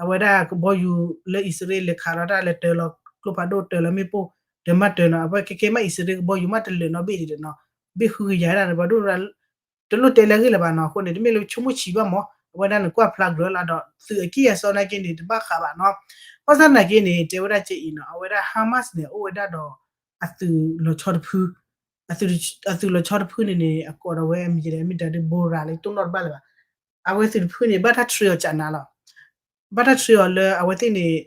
အဝဲဒၣ်ကဘီယူၤလၢအံၣ်စရ့လးလဲၤခးလီၤတၢ်လဲၤတၢၤလီၤကျိဖးဒိၣ်တၢၤလီၤမ့ၣ်ပိၢ် တမၤတၢၤနီၤ အဝဲခဲကဲမ့ၢ်အံၣ်စရ့လးကဘီယူၤမ့ၢ်တလၢာ်နီတဘ့ၣ်ဒံးဒီးနီၤ ဘ့ၣ်ဃုကယၤဒၣ်န့ၣ် ပှၤဒိၣ် တလိၣ်တဲလၢအဂ့ၢ်လၢၤဘၣ်နီၤ အဃိန့ၣ် တမ့ၢ်လၢဆိကမိၣ်ဆံးဘၣ်မ့ၢ် အဝဲဒၣ်န့ၣ်ကွၢ်ဖျါကြၢးလီၤဒီး သုးအကံၢ်အစီနာ်က့န့ၣ် တဘၣ်ဃးဘၣ်နီၤ ဘၣ်ဆၣ်နာ်က့န့ၣ် တဲဝဲဒၣ်ကဲအံၤနီၤ အဝဲဒၣ် Hamas န့ၣ် အိၣ်ဝဲဒၣ်ဒီး အသုးလီၤဆီတဖု အသုးလီၤဆီတဖုန့ၣ်န့ၣ် အကိးဒီးဝဲအမံၤဒီး မ့ၢ်တၢ်ဒုးဘိရၤလၢတိၢ်နီၣ်တဘၣ်လၢၤဘၣ် အဝဲသုးတဖုန့ၣ် ဘၣ်တၢ် train အီၤကနၤလီၤ ဘၣ်တၢ် train အီၤလၢအဝဲသ့ၣ်န့ၣ်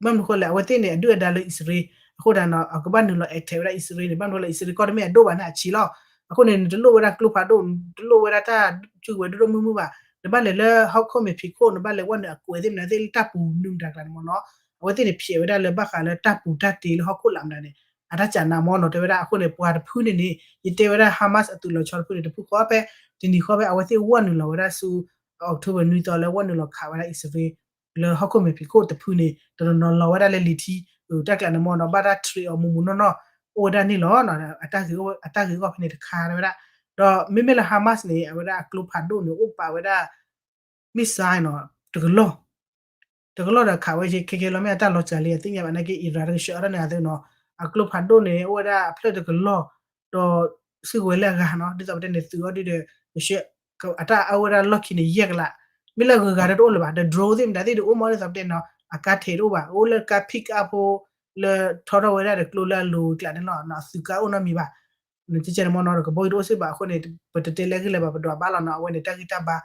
ဘၣ်မနုၤဃိလဲၣ် အဝဲသ့ၣ်န့ၣ် အဒုၣ်အဒါလၢအံၣ်စရ့လး အဃိဒၣ်နီၤ အကဘၣ်နုာ်လီၤ attack ဝဲဒၣ်အံၣ်စရ့လးန့ၣ် ဘၣ်မနုၤဃိလဲၣ် အံၣ်စရ့လးကီၢ်တမ့ၢ်အဒိၣ်ဘၣ်န့ၣ် အဆံးလီၤ အဃိန့ၣ် နတလိၣ်ဝဲဒၣ်ကျိဖးဒိၣ် နတလိၣ်ဝဲဒၣ်တၢ်စုကဝဲၤဒိၣ်ဒိၣ်မုၢ်မုၢ်ဘၣ် နဘၣ်လဲၤလၢဟီၣ်ခိၣ်မဲာ်ဖံးခိၣ် နဘၣ်လဲၤဝဲနုာ်အကွဲးသ့ၣ်မနုၤသ့ၣ်လၢတၢ်ပူၤမနုၤမတၤကျါန့ၣ်မ့ၢ်နီၤ အဝဲသ့ၣ်န့ၣ် ဖျဲးဝဲဒၣ်လၢဘၣ်ဃးလၢတၢ်ပူၤတၢ်တ့လၢဟီၣ်ခိၣ်လာ်မတၤန့ၣ် အတၢ်ကနၤမ့ၢ်နီၤ တဲဝဲဒၣ် အဃိန့ၣ် ပှၤတဖုန့ၣ်န့ၣ် ယတဲဝဲဒၣ် Hamas အသုးလီၤဆီတဖုန့ၣ် တဖုဃီဖဲ တနံၤဃီဖဲ အဝဲသ့ၣ်ဝဲနုာ်လီၤဝဲဒၣ်ဆူ October နွံသီလၢဝဲနုာ်လီၤခးဝဲဒၣ်အံၣ်စရ့လး လၢဟီၣ်ခိၣ်မဲာ်ဖံးခိၣ်တဖုန့ၣ် တနီၤနီၤလီၤဝဲဒၣ်လၢလံာ်ထံ တၢ်ကျးန့ၣ်မ့ၢ်နီၤ ဘၣ်တၢ် train အီၤမူးမူးနီၢ်နီၢ် အိၣ်ဝဲဒၣ်န့ၣ်လီၤ အတၢ်ဂ့ၤဂီၢ်ဖဲန့ၣ်တခါဝဲဒၣ် ဒီးမ့မ့ၢ်လၢ Hamas န့ၣ် အဝဲဒၣ်အကျိဖးဒိၣ်န့ၣ် အိၣ်ပာ်ဝဲဒၣ် missile နီၤ တကလီၢ် တကလီၢ်ဒီးခးဝဲခဲကဲလီၤ မ့ၢ်အတၢ်လီၤစှၤလံ အသ့ၣ်ညါဘၣ်နာ်က့ Iran တကဆှၢအါထီၣ်န့ၣ်အသိးနီၤ အကျိဖးဒိၣ်န့ၣ် အိၣ်ဝဲဒၣ်အဖျၢၣ်တကလီၢ် ဒီးစုကဝဲၤလၢအဂၤနီၤ ဒ်သိးပတဲန့ၣ် သုးအီၤဒ်ဒီး ကဆှၢ အတၢ်အါဝဲဒၣ်လီၢ်ခံန့ၣ် ယဲၢ်ကလး မ့ၢ်လၢအဂုၤအဂၤဒီးတအိၣ်လၢၤဘၣ် ဒီး drone သ့ၣ်မတၤသ့ၣ်ဒုးအိၣ်မး ဒ်သိးပတဲနီၤ အကါထဲးတအိၣ်ဘၣ် အိၣ်လၢကါ pick up ဖိ လၢထီထီၣ်ဝဲဒၣ်ဒီးကျိလၢအလိၤကျးန့ၣ်လီၤ အသုးကါအိၣ်နီတမံၤဘၣ် နကဲကဲန့ၣ်မ့ၢ်နီၤ ကဘီယူၤတအိၣ်စ့ၢ်ဘၣ်အဃိန့ၣ် ပတတဲလၢအဂ့ၢ်လၢၤဘၣ် ပဒွးဘၣ်လီၤနီၤ အဝဲန့ၣ်တၢ်ဂံၢ်တၢ်ဘါ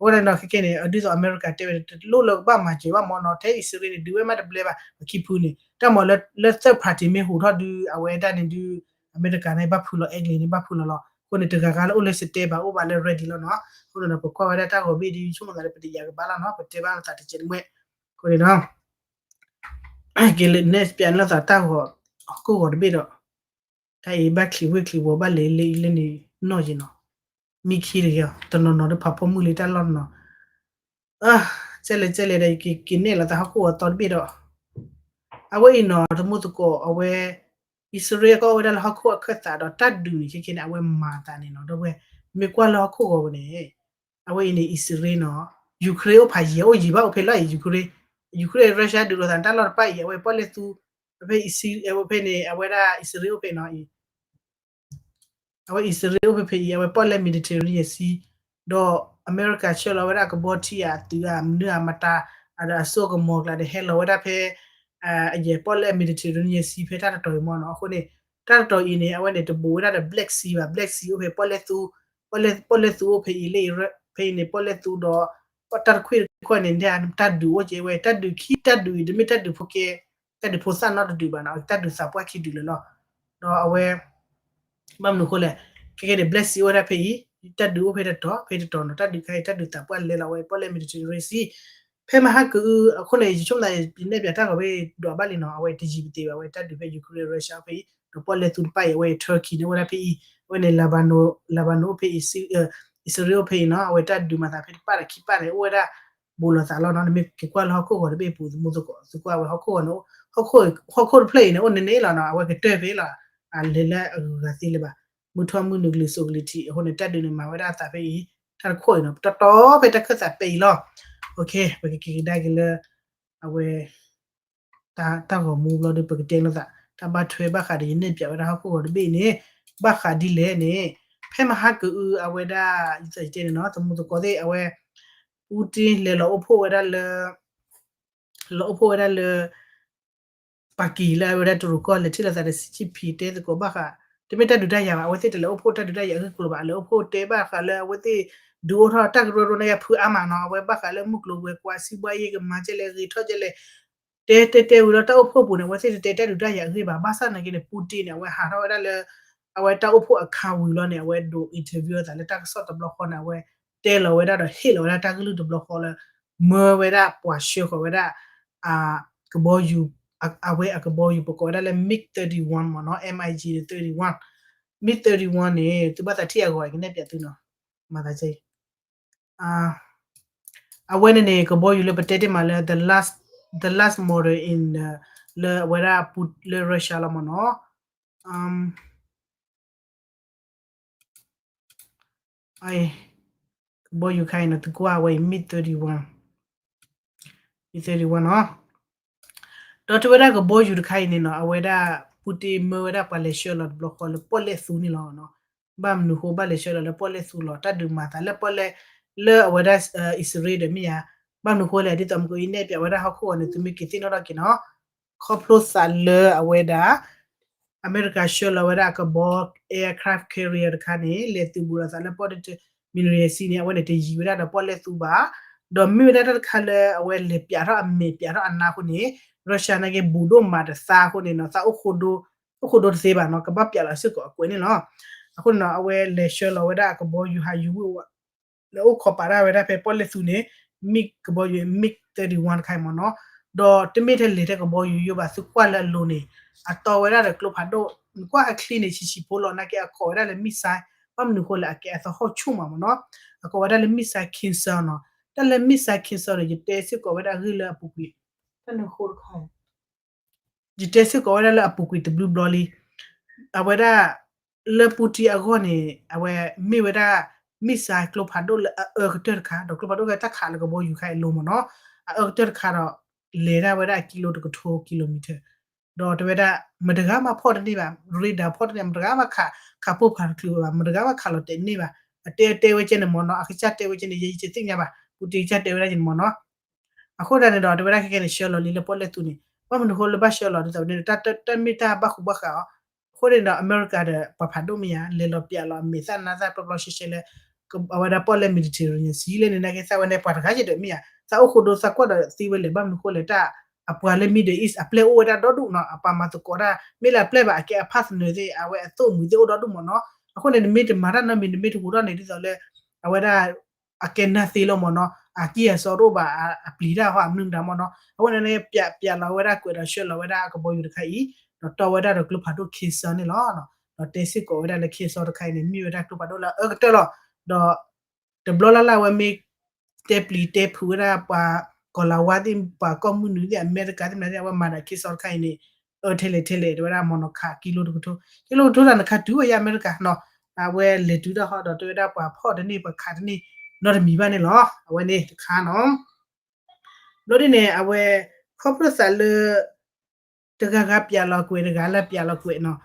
အဃိန့ၣ်နီၤ ခဲကဲန့ၣ် ဒ်သိးအမဲရကၤတဲဝဲ တလိၣ်လၢဘၣ်မၤစၢၤဘၣ်မ့ၢ်နီၤ ထဲအံၣ်စရ့လးန့ၣ် ဒုးဝဲမးတဘျဲဘၣ် ပခံဖုန့ၣ် တၢ်မ့ၢ်လၢ လၢ third party မ့ၢ်ဟူးထီၣ်ဒုး အဝဲဒၣ်န့ၣ်ဒုး အမဲရကၤန့ၣ် ဘၣ်ဖုးလီၤ အဲကလံးန့ၣ် ဘၣ်ဖုးလီၤလီၤ အဃိန့ၣ် တဂၤဂၤလၢအိၣ်လၢ step ဘၣ်အိၣ်ဘၣ်လၢ ready လီၤနီၤ အဃိန့ၣ်ဒီး ပကွၢ်ဝဲဒၣ်တၢ်ဂီၤဘ့ၣ်ဒ် ဆိကမိၣ်သးလၢပတယာ်ကဘၣ်လီၤနီၤ ပတဲဘၣ်လီၤသးတကဲးတမှဲ အဃိန့ၣ်နီၤ က့ၤလၢနဲၣ်ပျးန့ၢ်လိာ်သးတၢ်ဂီၤ ဟီၣ်ခိၣ်ဂီၤတဘ့ၣ်ဒီး တၢ်အံၤဘၣ်ချံးဝ့ၢ်ချံးဝီၤဘၣ်လဲၤလၢအံၤလၢန့ၣ်နီၢ်ယံၤနီၤ မံခံတဂ့ၤအီၤ တနီၤနီၤဒီးဖးဖီမုၢ်လံတၢ်လီၢ်တနီၤ ကဲလဲၣ်ကဲလဲၣ်ဒီး ယကက့ၤနဲၣ်လိာ်သးဟီၣ်ခိၣ်ဂီၤသီတဘ့ၣ်ဒီး အဝဲအံၤနီၤ တမူသကိးအဝဲ အံၣ်စရ့လးကအိၣ်ဝဲဒၣ်လၢဟီၣ်ခိၣ်အခၢၣ်သးဒီး တၢ်ဒုးန့ၣ် ခဲကဲန့ၣ် အဝဲမၤသးန့ၣ်နီၤ ဒီးဝဲ မ့ၢ်ကွၢ်လၢဟီၣ်ခိၣ်ဂီၤဝဲန့ၣ် အဝဲအံၤန့ၣ် အံၣ်စရ့လးနီၤ Ukraine အိၣ်ဖးယံၤ အိၣ်ယံၤဘၣ်အိၣ်ဖဲလီၤအံၤ Ukraine Ukraine Russia ဒုးလိာ်သးတၢ်လီၢ်တဖၣ်အံၤ အဝဲပီၣ်လဲၣ်သူ ဖဲ ဖဲန့ၣ် အဝဲဒၣ်အံၣ်စရ့လးအိၣ်ဖဲနီၤအံၤ အဝဲအံၣ်စရ့လးအိၣ်ဖဲဖဲအံၤ အဝဲပီၣ်လဲၣ် Mediterranean Sea ဒီးအမဲရကၤဆှၢလီၤဝဲဒၣ်ကဘီထံအသုးအမနုၤအမတၤ ဒီးအစိအကမီၤကျါဒီးဟဲလီၤဝဲဒၣ်ဖဲ အယဲၢ်ပီၣ်လဲၣ် Mediterranean Sea ဖဲတၢ်တတီၤအံၤမ့ၢ်နီၤ အဃိန့ၣ် တၢ်တတီၤအံၤန့ၣ် အဝဲန့ၣ်တဘူးဝဲဒၣ်ဒီး Black Sea ဘၣ် Black Sea အိၣ်ဖဲပီၣ်လဲၣ်သူ ပီၣ်လဲၣ်သူအိၣ်ဖဲအံၤလၢ ဖဲအံၤန့ၣ် ပီၣ်လဲၣ်သူဒီး တၢ်တခွံၣ်တခွံၣ်န့ၣ် တၢ်ဒုးအိၣ်ကဲဝဲ တၢ်ဒုးခံတၢ်ဒုးအံၤ တမ့ၢ်တၢ်ဒုးဖိကဲ တၢ်ဒုးဖိသၣ်နီတဒုးဘၣ်နီၤ တၢ်ဒုးသးပှၢ်ခံဒုးလၢာ်လီၤ ဒီးအဝဲ ဘၣ်မနုၤအဃိလဲၣ် ခဲကဲန့ၣ် Black Sea အိၣ်ဝဲဒၣ်ဖဲအံၤ တၢ်ဒုးအိၣ်ဖဲတတီၤ ဖဲတတီၤနီၤ တၢ်ဒုးခါအံၤ တၢ်ဒုးသးပှၢ်လဲၤလီၤဝဲ ပီၣ်လဲၣ် Mediterranean Sea ဖဲမဟါကအု အဃိန့ၣ် ယဆိကမိၣ်သး ယနဲၣ်ပၠးတၢ်ဂီၤဘ့ၣ်ဒွးဘၣ်လံနီၤ အဝဲတယံာ်ပသ့ဘၣ် အဝဲတၢ်ဒုးဖဲ Ukraine Russia ဖဲအံၤ ဒီးပီၣ်လဲၣ်သူတဖၣ်အံၤ အဝဲ Turkey န့ၣ်အိၣ်ဝဲဒၣ်ဖဲအံၤ အဝဲန့ၣ် Lebanon အိၣ်ဖဲအံၤ အံၣ်စရ့လးအိၣ်ဖဲအံၤနီၤ အဝဲတၢ်ဒုးမၤသးဖဲတပၣ်ဒီးခံပၣ်န့ၣ် အိၣ်ဝဲဒၣ် ဘူးလိာ်သးလီၤနီၤ နမ့ၢ်က့ၤကွၢ်လၢဟီၣ်ခိၣ်ဂီၤတဘ့ၣ်အပူၤ သမူသကိး သုကွၢ်ဝဲဟီၣ်ခိၣ်ဂီၤန့ၣ် ဟီၣ်ခိၣ်တဖျၢၣ်အံၤန့ၣ် အိၣ်န့ၣ်န့ၣ်လီၤနီၤ အဝဲကတၢၢ်ဖဲလီၤ အလဲၤလၢအဂၤသ့လၢၤဘၣ် မုၢ်ထီၣ်မုၢ်နုာ်ကလံၤစိးကလံၤထံး အဃိန့ၣ် တၢ်ဒုးန့ၣ်မၤဝဲဒၣ်အသးဖဲအံၤ တၢ်တခိၣ်အံၤနီၤ တတီၤဖဲတၢ်ခၢၣ်သးပဲအံၤလီၤ ပကက့ၤကဒါက့ၤလၢ အဝဲ တၢ်ဂီၤမူဘျီဒီး ပကတဲလိာ်သး တၢ်ဘၣ်ထွဲဘၣ်ဃးဒီး ယနဲၣ်ပၠးဝဲဒၣ်ဟီၣ်ခိၣ်ဂီၤတဘ့ၣ်အံၤန့ၣ် ဘၣ်ဃးဒ်လဲၣ်န့ၣ် ဖဲမဟါကအုအဝဲဒၣ် ယသးယတဲန့ၣ်နီၤ သမူသကိးသ့ၣ်အဝဲ Putin လဲၤလီၤအိၣ်ဖှိၣ်ဝဲဒၣ်လၢ လီၤအိၣ်ဖှိၣ်ဝဲဒၣ်လၢ ပၢ်ကံၤလၢအဝဲဒၣ်တရူးကီၢ် လဲၤထံၣ်လိာ်သးဒီး Xi Jinping တဲသကိးဘၣ်ဃး တမ့ၢ်တၢ်ဒုးတၢ်ယၤဘၣ် အဝဲသ့ၣ်တလဲၤအိၣ်ဖှိၣ်တၢ်ဒုးတၢ်ယၤအဂ့ၢ်ကျိၤဘၣ် လဲၤအိၣ်ဖှိၣ်တဲဘၣ်ဃးလၢအဝဲသ့ၣ် ဒုးအိၣ်ထီၣ်တၢ်ကရၢကရိန့ၣ် ဖုအါမးနီၤ အဝဲဘၣ်ဃးလၢမုၢ်ကျိၤဝဲၤကွာ် စံးဘှါယ့ၣ်ကမၤကဲလဲၣ် ဂ့ၤထီၣ်ကဲလဲၣ် တဲတဲတဲဝံၤဒီးတၢ်အိၣ်ဖှိၣ်ပူၤန့ၣ် အဝဲသ့ၣ်တတဲတၢ်ဒုးတၢ်ယၤအဂ့ၢ်ဘၣ် ဘၣ်ဆၣ်နာ်က့န့ၣ် Putin န့ၣ် အဝဲဟးထီၣ်ဝဲဒၣ်လၢ အဝဲတၢ်အိၣ်ဖှိၣ်အခါဝံၤလီၤန့ၣ် အဝဲဒိး interview အသးလၢတၢ်ကစီၣ်တဘျီဃီန့ၣ် အဝဲတဲလီၤဝဲဒၣ်ဒီးဟ့ၣ်လီၤဝဲဒၣ်တၢ်ကလုၢ်တဘျီဃီလၢ မၢဝဲဒၣ်ပှၤဆှၢဃီၤဝဲဒၣ် ကဘီယူၤ အဝဲအကဘီယူၤပကိးဝဲဒၣ်လၢ MiG thirty-one မ့ၢ်နီၤ MiG thirty-one MiG thirty-one န့ၣ် သုဘၣ်သးထံၣ်အဂီၤ ကနဲၣ်ပၠးသုနီၤ မၤသး အဝဲန့ၣ်န့ၣ် ကဘီယူၤလၢပတဲတ့ၢ်မးလၢ the last the last model in လၢအဝဲဒၣ်လၢ Russia လီၤမ့ၢ်နီၤ ကဘီယူၤခါအံၤနီၤ သုကွၢ်ဝဲအံၤ MiG thirty-one MiG thirty-one နီၤ ဒီးတဲဝဲဒၣ်ကဘီယူၤတခါအံၤန့ၣ်နီၤ အဝဲဒၣ် Putin မၢဝဲဒၣ်ပှၤလဲၤဆှၢလီၤတဘျီဃီလၢပီၣ်လဲၣ်သူန့ၣ်လီၤ. ဘၣ်မနုၤဃိဘၣ်လဲၤဆှၢလီၤလၢပီၣ်လဲၣ်သူလီၤ တၢ်ဒုးမၤသးလၢပီၣ်လဲၣ် လၢအဝဲဒၣ် အံၣ်စရ့လးဒီးမ့ၢ်ဧါ ဘၣ်မနုၤဃိလဲၣ် ဒ်သိးမ့ၢ်ကအိၣ်နဲၣ်ပၠးဝဲဒၣ်ဟီၣ်ခိၣ်အီၤန့ၣ် သုမ့ၢ်က့ၤသ့ၣ်နီၣ်ထီၣ်က့ၤနီၤ ခီဖျိသးလၢအဝဲဒၣ် အမဲရကၤဆှၢလီၤဝဲဒၣ်အကဘီ aircraft carrier တခါန့ၣ် လဲၤသုးဘူးလိာ်သးလၢပီၣ်လဲၣ် Mediterranean Sea န့ၣ် အဝဲန့ၣ်တယံၤဝဲဒၣ်ဒီးပီၣ်လဲၣ်သူဘၣ် ဒီးမ့ၢ်ဝဲဒၣ်တၢ်တခါလၢအဝဲလဲၤပၠးထီၣ်အမဲာ်ပၠးထီၣ်အနါအဃိန့ၣ် Russia နာ်က့ဘူးဒိၣ်မးတသါအဃိန့ၣ်နီၤ သးအိၣ်ဃိဒိ အိၣ်ဃိဒိတသ့ဘၣ်နီၤ ကဘၣ်ပၠးလီၤစ့ၢ်ကီးအကွဲးန့ၣ်လီၤ. အဃိန့ၣ်နီၤ အဝဲလဲၤဆှၢလီၤဝဲဒၣ်အကဘီယူၤဟးယူၤဝံၤ လဲၤအိၣ်ခိးပာ်တၢ်ဝဲဒၣ်ဖဲပီၣ်လဲၣ်သူန့ၣ် MiG ကဘီယူၤ MiG thirty-one တခါအံၤမ့ၢ်နီၤ ဒီးတမ့ၢ်ထဲလဲၤထဲကဘီယူၤယိဘၣ် သုကွၢ်လၢအလိၤန့ၣ် အတီဝဲဒၣ်ဒီးကျိဖးဒိၣ် နကွၢ်အချံန့ၣ် ဆံးဆံးဖိလီၤ နာ်က့အကိးဝဲဒၣ်လၢ missile ဘၣ်မနုၤဃိလၢအကဲအသဟီၣ်ဆူၣ်မးမ့ၢ်နီၤ အကိးဝဲဒၣ်လၢ missile cancer နီၤ တၢ်လၢ missile cancer န့ၣ် ယတဲစ့ၢ်ကီးဝဲဒၣ်အဂ့ၢ်လၢအပူၤကွံာ် တၢ်နၢ်ဟူတခါ ယတဲစ့ၢ်ကီးဝဲဒၣ်လၢအပူၤကွံာ်တဘျုးဘျီလံ အဝဲဒၣ် လၢ Putin အဂီၢ်န့ၣ် အဝဲမ့ၢ်ဝဲဒၣ် missile ကျိဖးဒိၣ်လၢအအၢကတၢၢ်တခါ ဒီးကျိဖးဒိၣ်ကတၢ်ခးလၢကဘီယူၤခါအံၤလိၤမ့ၢ်နီၤ အအၢကတၢၢ်တခါဒီး လဲၤဒၣ်ဝဲဒၣ်ကံလိတကထိ kilometer ဒီးတဲဝဲဒၣ် မတဂၤမးဖီၣ်တန့ၢ်ဘၣ် radar ဖီၣ်တန့ၢ် မတဂၤမးခး ခးပိၢ်ဖးတချုးဘၣ် မတဂၤမးခးလီၤတဲာ်န့ၢ်ဘၣ် အတဲတဲဝဲကဲန့ၣ်မ့ၢ်နီၤ အကစၢ်တဲဝဲကဲန့ၣ် ယဲယတသ့ၣ်ညါဘၣ် Putin ကစၢ်တဲဝဲဒၣ်ကဲန့ၣ်မ့ၢ်နီၤ အဃိဒၣ်န့ၣ်ဒီး တဲဝဲဒၣ်ခဲကဲန့ၣ် ဆှၢလီၤလံလၢပီၣ်လဲၣ်သူန့ၣ် ဘၣ်မနုၤဃိလၢဘၣ်ဆှၢလီၤဒ်သိးန့ၣ် တၢ်တမ့ၢ်တၢ်ဘၣ်ဃူဘၣ်ဃးအီၤ အဃိန့ၣ်ဒီး အမဲရကၤဒီး ပှၤဖးဒိၣ်မ့ၢ်ဧါ လဲၤလီၤပၠးလီၤအမဲာ်သၣ်နါသၣ်ပျီပျီရှဲရှဲလၢ အဝဲဒၣ်ပီၣ်လဲၣ် Mediterranean Sea လၢန့ၣ် နာ်က့သးဝဲန့ၣ် ပှၤတဂၤယဲၢ်ဒီးမ့ၢ်ဧါ သးအိၣ်ဃိဒိသးကွၢ်ဒီးသံဝဲလဲၣ် ဘၣ်မနုၤဃိလဲၣ်တၢ် အပှၤလၢ Middle East အပျဲၢ်အိၣ်ဝဲဒၣ်ဒီဒူၣ်နီၤ အပှၤမၤသကိးတၢ် မ့ၢ်လၢအပျဲၢ်ဘၣ် အကဲအ partner သ့ၣ် အဝဲအသိၣ်မှံၤသ့ၣ်အိၣ်ဒီဒူၣ်မ့ၢ်နီၤ အဃိန့ၣ် နမ့ၢ်တမၤတၢ်နီတမံၤ နမ့ၢ်တဟူးထီၣ်န့ၣ် ဒ်သိးလၢ အဝဲဒၣ် အကဲနၢ်သ့လီၤမ့ၢ်နီၤ အကံၢ်အစီတအိၣ်ဘၣ် အပျံၤတၢ်ဟီ အမနုၤမတၤမ့ၢ်နီၤ အဃိန့ၣ် ပၠးလီၤဝဲဒၣ်ကွဲးဒီးဆှၢလီၤဝဲဒၣ်အကဘီယူၤတခါအံၤ ဒီးတီဝဲဒၣ်ဒီးကျိဖးဒိၣ် cancer န့ၣ်လီၤ ဒီးတဲစ့ၢ်ကီးဝဲဒၣ်လၢ cancer တခါအံၤန့ၣ် မ့ၢ်ဝဲဒၣ်ကျိဖးဒိၣ်လၢအအၢကတၢၢ်လီၤ ဒီး တဘျီလၢ်လၢ်အဝဲမ့ၢ် တဲပျံၤတဲဖုးဝဲဒၣ်ပှၤကီၤလၤဝါသ့ၣ် ပှၤကီၢ်မုၢ်နုာ်သ့ၣ် အမဲရကၤသ့ၣ်မနုၤသ့ၣ် အဝဲမၤဒီး cancer တခါအံၤန့ၣ် အၢထဲလဲၣ်ထဲလဲၣ် တဲဝဲဒၣ်မ့ၢ်နီၤ ခးကံလိတကထိ ကံလိတကထိတၢ်နခါတုၤဝဲယါအမဲရကၤနီၤ အဝဲလဲၤတုၤတၢ်ဟီဒီးတဲဝဲဒၣ်ပှၤဖီၣ်တန့ၢ် ပှၤခးတန့ၢ် နီတမံၤဘၣ်န့ၣ်လီၤ အဝဲန့ၣ်တခါနီၤ ဘျီဒ်န့ၣ် အဝဲ ခီဖျိသးလၢ တဂၤဂၤပၠးလီၤကွဲး တဂၤလၢပၠးလီၤကွဲးနီၤ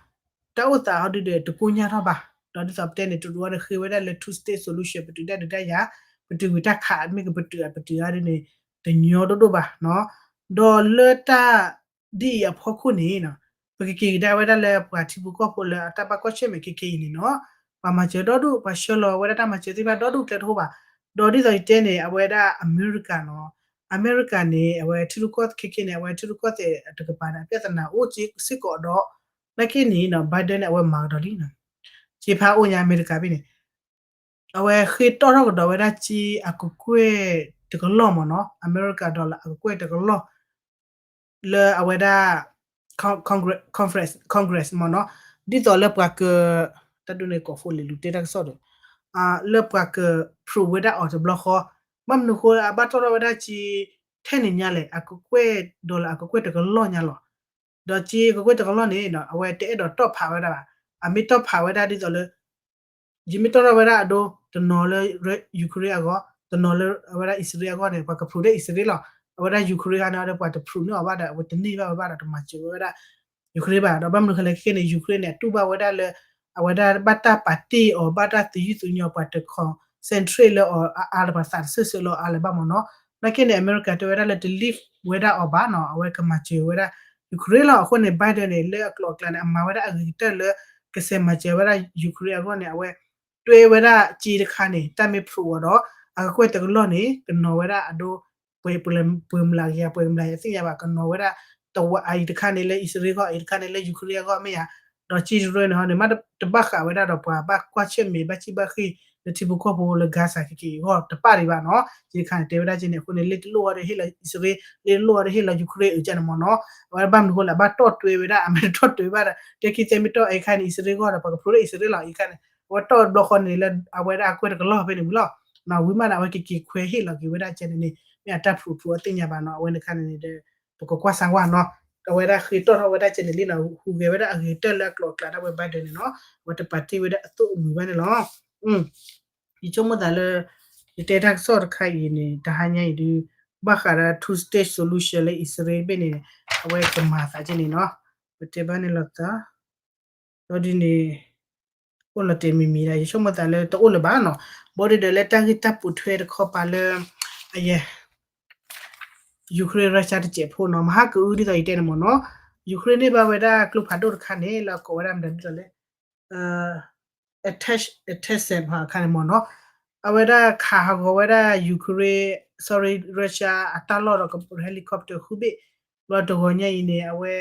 တၢ်အိၣ်သးဟီဒုဒီးတကိညၢ်ထီၣ်ဘၣ် ဒီးဒ်သိးပတဲန့ၣ် တရူးအီၤန့ၣ်ဃ့ဝဲဒၣ်လၢ two state solution ပတုာ်တၢ်ဒုးတၢ်ယၤ ပတုာ်ဝံၤတၢ်ခး မ့ၢ်ကပတုာ်အပတုာ်အါဒ်န့ၣ် တညီဒိၣ်ဒိၣ်ဘၣ်နီၤ ဒီးလၢတၢ် ဒ်အံၤအဖီခိၣ်န့ၣ်နီၤ ပကက့ၤကဒါဝဲဒၣ်လၢပှၤထံဖိကီၢ်ဖိလၢအတၢ်ဘၣ်ကွၢ်ဆၢၣ်မဲာ်ခဲခဲအံၤန့ၣ်နီၤ ပှၤမၤစၢၤဒီဒူၣ် ပှၤဆှၢလီၤဝဲဒၣ်တၢ်မၤစၢၤသ့ၣ်တဖၣ်ဒီဒူၣ်ကျဲတဟိဘၣ် ဒီးဒ်သိးယတဲန့ၣ် အဝဲဒၣ်အမဲရကၤနီၤ အမဲရကၤန့ၣ် အဝဲထံရူၢ်ကီၢ်သဲးခဲခဲန့ၣ် အဝဲထံရူၢ်ကီၢ်သဲးတကပၤန့ၣ် အပြဿနာအိၣ်စ့ၢ်ကီးဒီး နာ်က့န့ၣ်နီၤ Biden န့ၣ် အဝဲမၤကဒီးလံနီၤ စ့ဖးအိၣ်ညါအမဲရကၤဘ့ၣ်န့ၣ် အဝဲဃ့တီၣ်ထီၣ်ကဒီးဝဲဒၣ်စ့အကကွဲၢ်တကလီၢ်မ့ၢ်နီၤ အမဲရကၤ dollar အကကွဲၢ်တကလီၢ် လၢအဝဲဒၣ် Congress Congress မ့ၢ်နီၤ ဒ်သိးလၢပှၤက တၢ်ဒိးန့ၣ်ကိး phone လဲၤလူၤတဲတၢ်ကစီၣ်ဒီး လၢပှၤက prove ဝဲဒၣ်အီၤတဘျီဃီ ဘၣ်မနုၤဃိအဘၣ်တီၣ်ထီၣ်ဝဲဒၣ်စ့ ထဲန့ၣ်ညါလဲၣ် အကကွဲၢ် dollar အကကွဲၢ်တကလီၢ်ညါလီၤ ဒီးစ့ကကွဲၢ်တကလီၢ်န့ၣ် အဝဲတအဲၣ်ဒိးတီၣ်ဖးဝဲဒၣ်ဘၣ် အမ့ၢ်တီၣ်ဖးဝဲဒၣ်ဒ်သိးလၢ ယမ့ၢ်တီၣ်ထီၣ်ဝဲဒၣ်အဒိ တနီၤလၢ Ukraine အဂီၢ် တနီၤလၢအဝဲဒၣ်အံၣ်စရ့လးအဂီၢ်န့ၣ် ပှၤက prove ဒၣ်အံၣ်စရ့လးလီၤ အဝဲဒၣ် Ukraine ခါန့ၣ်ဒီး ပှၤတ prove န့ၢ်အီၤဘၣ်ဒီး အဝဲတန့ၢ်ဘၣ်ဝဲဘၣ်ဒီး တမၤစၢၤဝဲဒၣ် Ukraine ဘၣ် ဒီးဘၣ်မနုၤဃိလဲၣ်ခဲခဲန့ၣ် Ukraine န့ၣ် အတူၢ်ဘၣ်ဝဲဒၣ်လၢ အဝဲဒၣ်ဘၣ်တၢ်ပာ်တ့ၢ်အီၤ ဘၣ်တၢ်သယုၢ်သညိး ပှၤတ concentrate လၢအီၤအါအါလၢၤ ပှၤသးတဆၢၣ်ဆၢလၢအီၤအါလၢၤဘၣ်မ့ၢ်နီၤ. နာ်က့န့ၣ် အမဲရကၤတဲဝဲဒၣ်လၢတ leave ဝဲဒၣ်အီၤဘၣ်နီၤ, အဝဲကမၤစၢၤဝဲဒၣ် Ukraine လီၤ. အဃိန့ၣ် Biden န့ၣ် လၢအကျိၤအကျဲန့ၣ် အမၤဝဲဒၣ်အဂ့ၤကတၢၢ်လၢ ကစဲးမၤစၢၤဝဲဒၣ် Ukraine အဂီၢ်န့ၣ် အဝဲ တွဲဝဲဒၣ်စ့တခါန့ၣ် တၢ်မ့ၢ်ဖျိးအီၤဒီး အကကွဲၢ်တကလီၢ်န့ၣ် ကနီၤဝဲဒၣ်အဒိ ပှဲၤ ပှဲၤမလးကယၤ ပှဲၤမလးယၤသ့ၣ်ညါဘၣ် ကနီၤဝဲဒၣ် တဝးအအံၤတခါန့ၣ်လၢအံၣ်စရ့လးအဂီၢ် အံၤတခါန့ၣ်လၢ Ukraine အဂီၢ်မ့ၢ်ယၤ, ဒီးစ့တရၢန့ၣ်ဟီန့ၣ် မ့ၢ်တဘၣ်ဃးဝဲဒၣ်ဒီးပှၤဘၣ်ကွၢ်ဆၢၣ်မဲာ် ဘၣ်စံၣ်ဘၣ်ဃ့ၢ် လၢထံဖိကီၢ်ဖိလၢ Gaza ကက့ၤအဂီၢ်တပၣ်ဒံးဘၣ်နီၤ. စ့တခါန့ၣ် တဲဝဲဒၣ်ကဲန့ၣ် အဃိန့ၣ် လ့ၣ်တလိၣ်ဝဲဒီးဟ့ၣ်လီၤအံၣ်စရ့လး လ့ၣ်တလိၣ်ဝဲဒီးဟ့ၣ်လီၤ Ukraine အုးကန့ၣ်မ့ၢ်နီၤ. အဝဲဘၣ်မနုၤဃိလဲၣ် ဘၣ်တီၢ်တွဲဝဲဒၣ် အမ့ၢ်တတီၢ်တွဲဘၣ်ဒီး တဲခံသဲမ့ၢ်တီၢ်အံၤခါန့ၣ် အံၣ်စရ့လးအဂီၢ်ဒီး ပှၤကဖျိးလၢအံၣ်စရ့လးလီၤ အံၤခါန့ၣ် အဝဲတီၢ်ဘျီဃီန့ၣ်လၢ အဝဲဒၣ်အကွဲၢ်တကလီၢ်ဖဲန့ၣ်ဝံၤလီၤ. ဝံၤမးန့ၣ် အဝဲကက့ၤခွဲးဟ့ၣ်လီၤက့ၤဝဲဒၣ်ကဲန့ၣ်န့ၣ် မ့ၢ်အတၢ်ဖျိးဖျိးအသ့ၣ်ညါဘၣ်နီၤ. အဝဲန့ၣ်ခါန့ၣ်န့ၣ်ဒီး ပကကွၢ်စၢ်ဝါနီၤ. အဝဲဒၣ်ဃ့ထီၣ်ထီၣ်ဝဲဒၣ်ကဲန့ၣ်လံနီၤ ဟူးဂဲၤဝဲဒၣ်အဂ့ၤကတၢၢ်လၢအကျိၤအကျဲဒၣ်ဝဲ Biden န့ၣ်နီၤ အဝဲတပာ်တ့ၢ်ဝဲဒၣ်အသိၣ်အမှံၤဘၣ်န့ၣ်လီၤ. ယဆိကမိၣ်သးလၢ ယတဲတၢ်ကစီၣ်တခါအံၤန့ၣ် တဟါညါအံၤဒုး ဘၣ်ဃးဒီး two state solution လၢအံၣ်စရ့လးဘ့ၣ်န့ၣ် အဝဲကမၤသးကဲန့ၣ်နီၤ. ပတဲဘၣ်န့ၣ်လီၤသး ဒီးဒ်န့ၣ် အိၣ်လီၤတဲာ်မံၤမံၤဒၣ် ယဆိကမိၣ်သးလၢတအိၣ်လၢၤဘၣ်နီၤ. ဘၣ်ဒီးလၢတၢ်ဂ့ၢ်တၢ်ပိာ်ထွဲတခီပၤလၢ အယဲ Ukraine Russia တစဲးဖိနီၤ မဟါကအုဒ်သိးယတဲန့ၣ်မ့ၢ်နီၤ Ukraine န့ၢ်ဘၣ်ဝဲဒၣ်ကျိဖးဒိၣ်တခါန့ၣ် လၢအကိးဝဲဒၣ်မတၤဒ်သိးလဲၣ် အ attack အ attack စဲးဖးအခါန့ၣ်မ့ၢ်နီၤ အဝဲဒၣ်ခးဟးဂီၤဝဲဒၣ် Ukraine sorry Russia အတၢ်လီၢ်ဒီး helicopter ဃုဘ့ၣ် ဘျီတဂီၤညါအံၤန့ၣ် အဝဲ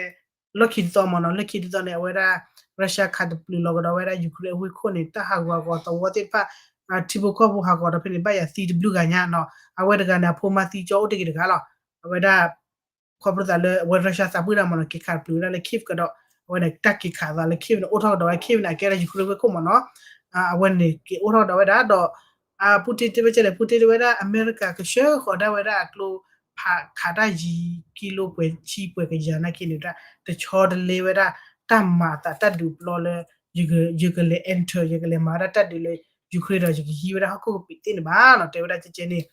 လီၢ်ခံတသီမ့ၢ်နီၤ လီၢ်ခံတသီန့ၣ် အဝဲဒၣ် Russia ခးတပျုာ်လီၤကဒီးဝဲဒၣ် Ukraine အဝ့ၢ်ခိၣ်န့ၣ် တၢ်ဟးဂူာ်ဟးဂီၤသဝီသ့ၣ်တဖၣ် ထံဖိကီၢ်ဖိဟးဂီၤဒီးဖဲန့ၣ် ဘၣ်ယၤသံတဘျုးဂၤညါနီၤ အဝဲတဂၤန့ၣ် အဖိမါသံကၠီအိၣ်တ့ၢ်က့ၤတဂၤလီၤ အဝဲဒၣ် ခီဖျိသးလၢအဝဲ Russia သးပှၢ်တၢ်မ့ၢ်နီၤ က့ၤခးတပျုာ်ဝဲဒၣ်လၢ Kyiv ကဒီး အဝဲန့ၣ် တၢ်က့ၤခးသးလၢ Kyiv န့ၣ် အိၣ်ထီၣ်ကဒီးဝဲ Kyiv န့ၣ် အကဲဒၣ် Ukraine ဝ့ၢ်ခိၣ်မ့ၢ်နီၤ အဝဲန့ၣ်က့ၤအိၣ်ထီၣ်ကဒီးဝဲဒၣ်ဒီး Putin တဲဝဲကဲလဲၣ် Putin တဲဝဲဒၣ် အမဲရကၤကဆှၢဃီၤဒၣ်ဝဲဒၣ်အကျိ ဖးခးတၢ်ယံၤ ကံလိပှဲၤဆံပှဲၤကယၤနာ်က့န့ၣ် တဆီတလဲဝဲဒၣ် တၢ်မၤအသးတၢ်ဒုးပျီလၢ ယကလဲၤ enter ယကလဲၤမၤဝဲဒၣ်တၢ်ဒုးလၢ Ukraine ဒီးယကဟံးဝဲဒၣ်ဟီၣ်ခိၣ်ကပံာ်သ့ၣ်န့ၣ်ဘၣ်နီၤ တဲဝဲဒၣ်ကဲကဲန့ၣ်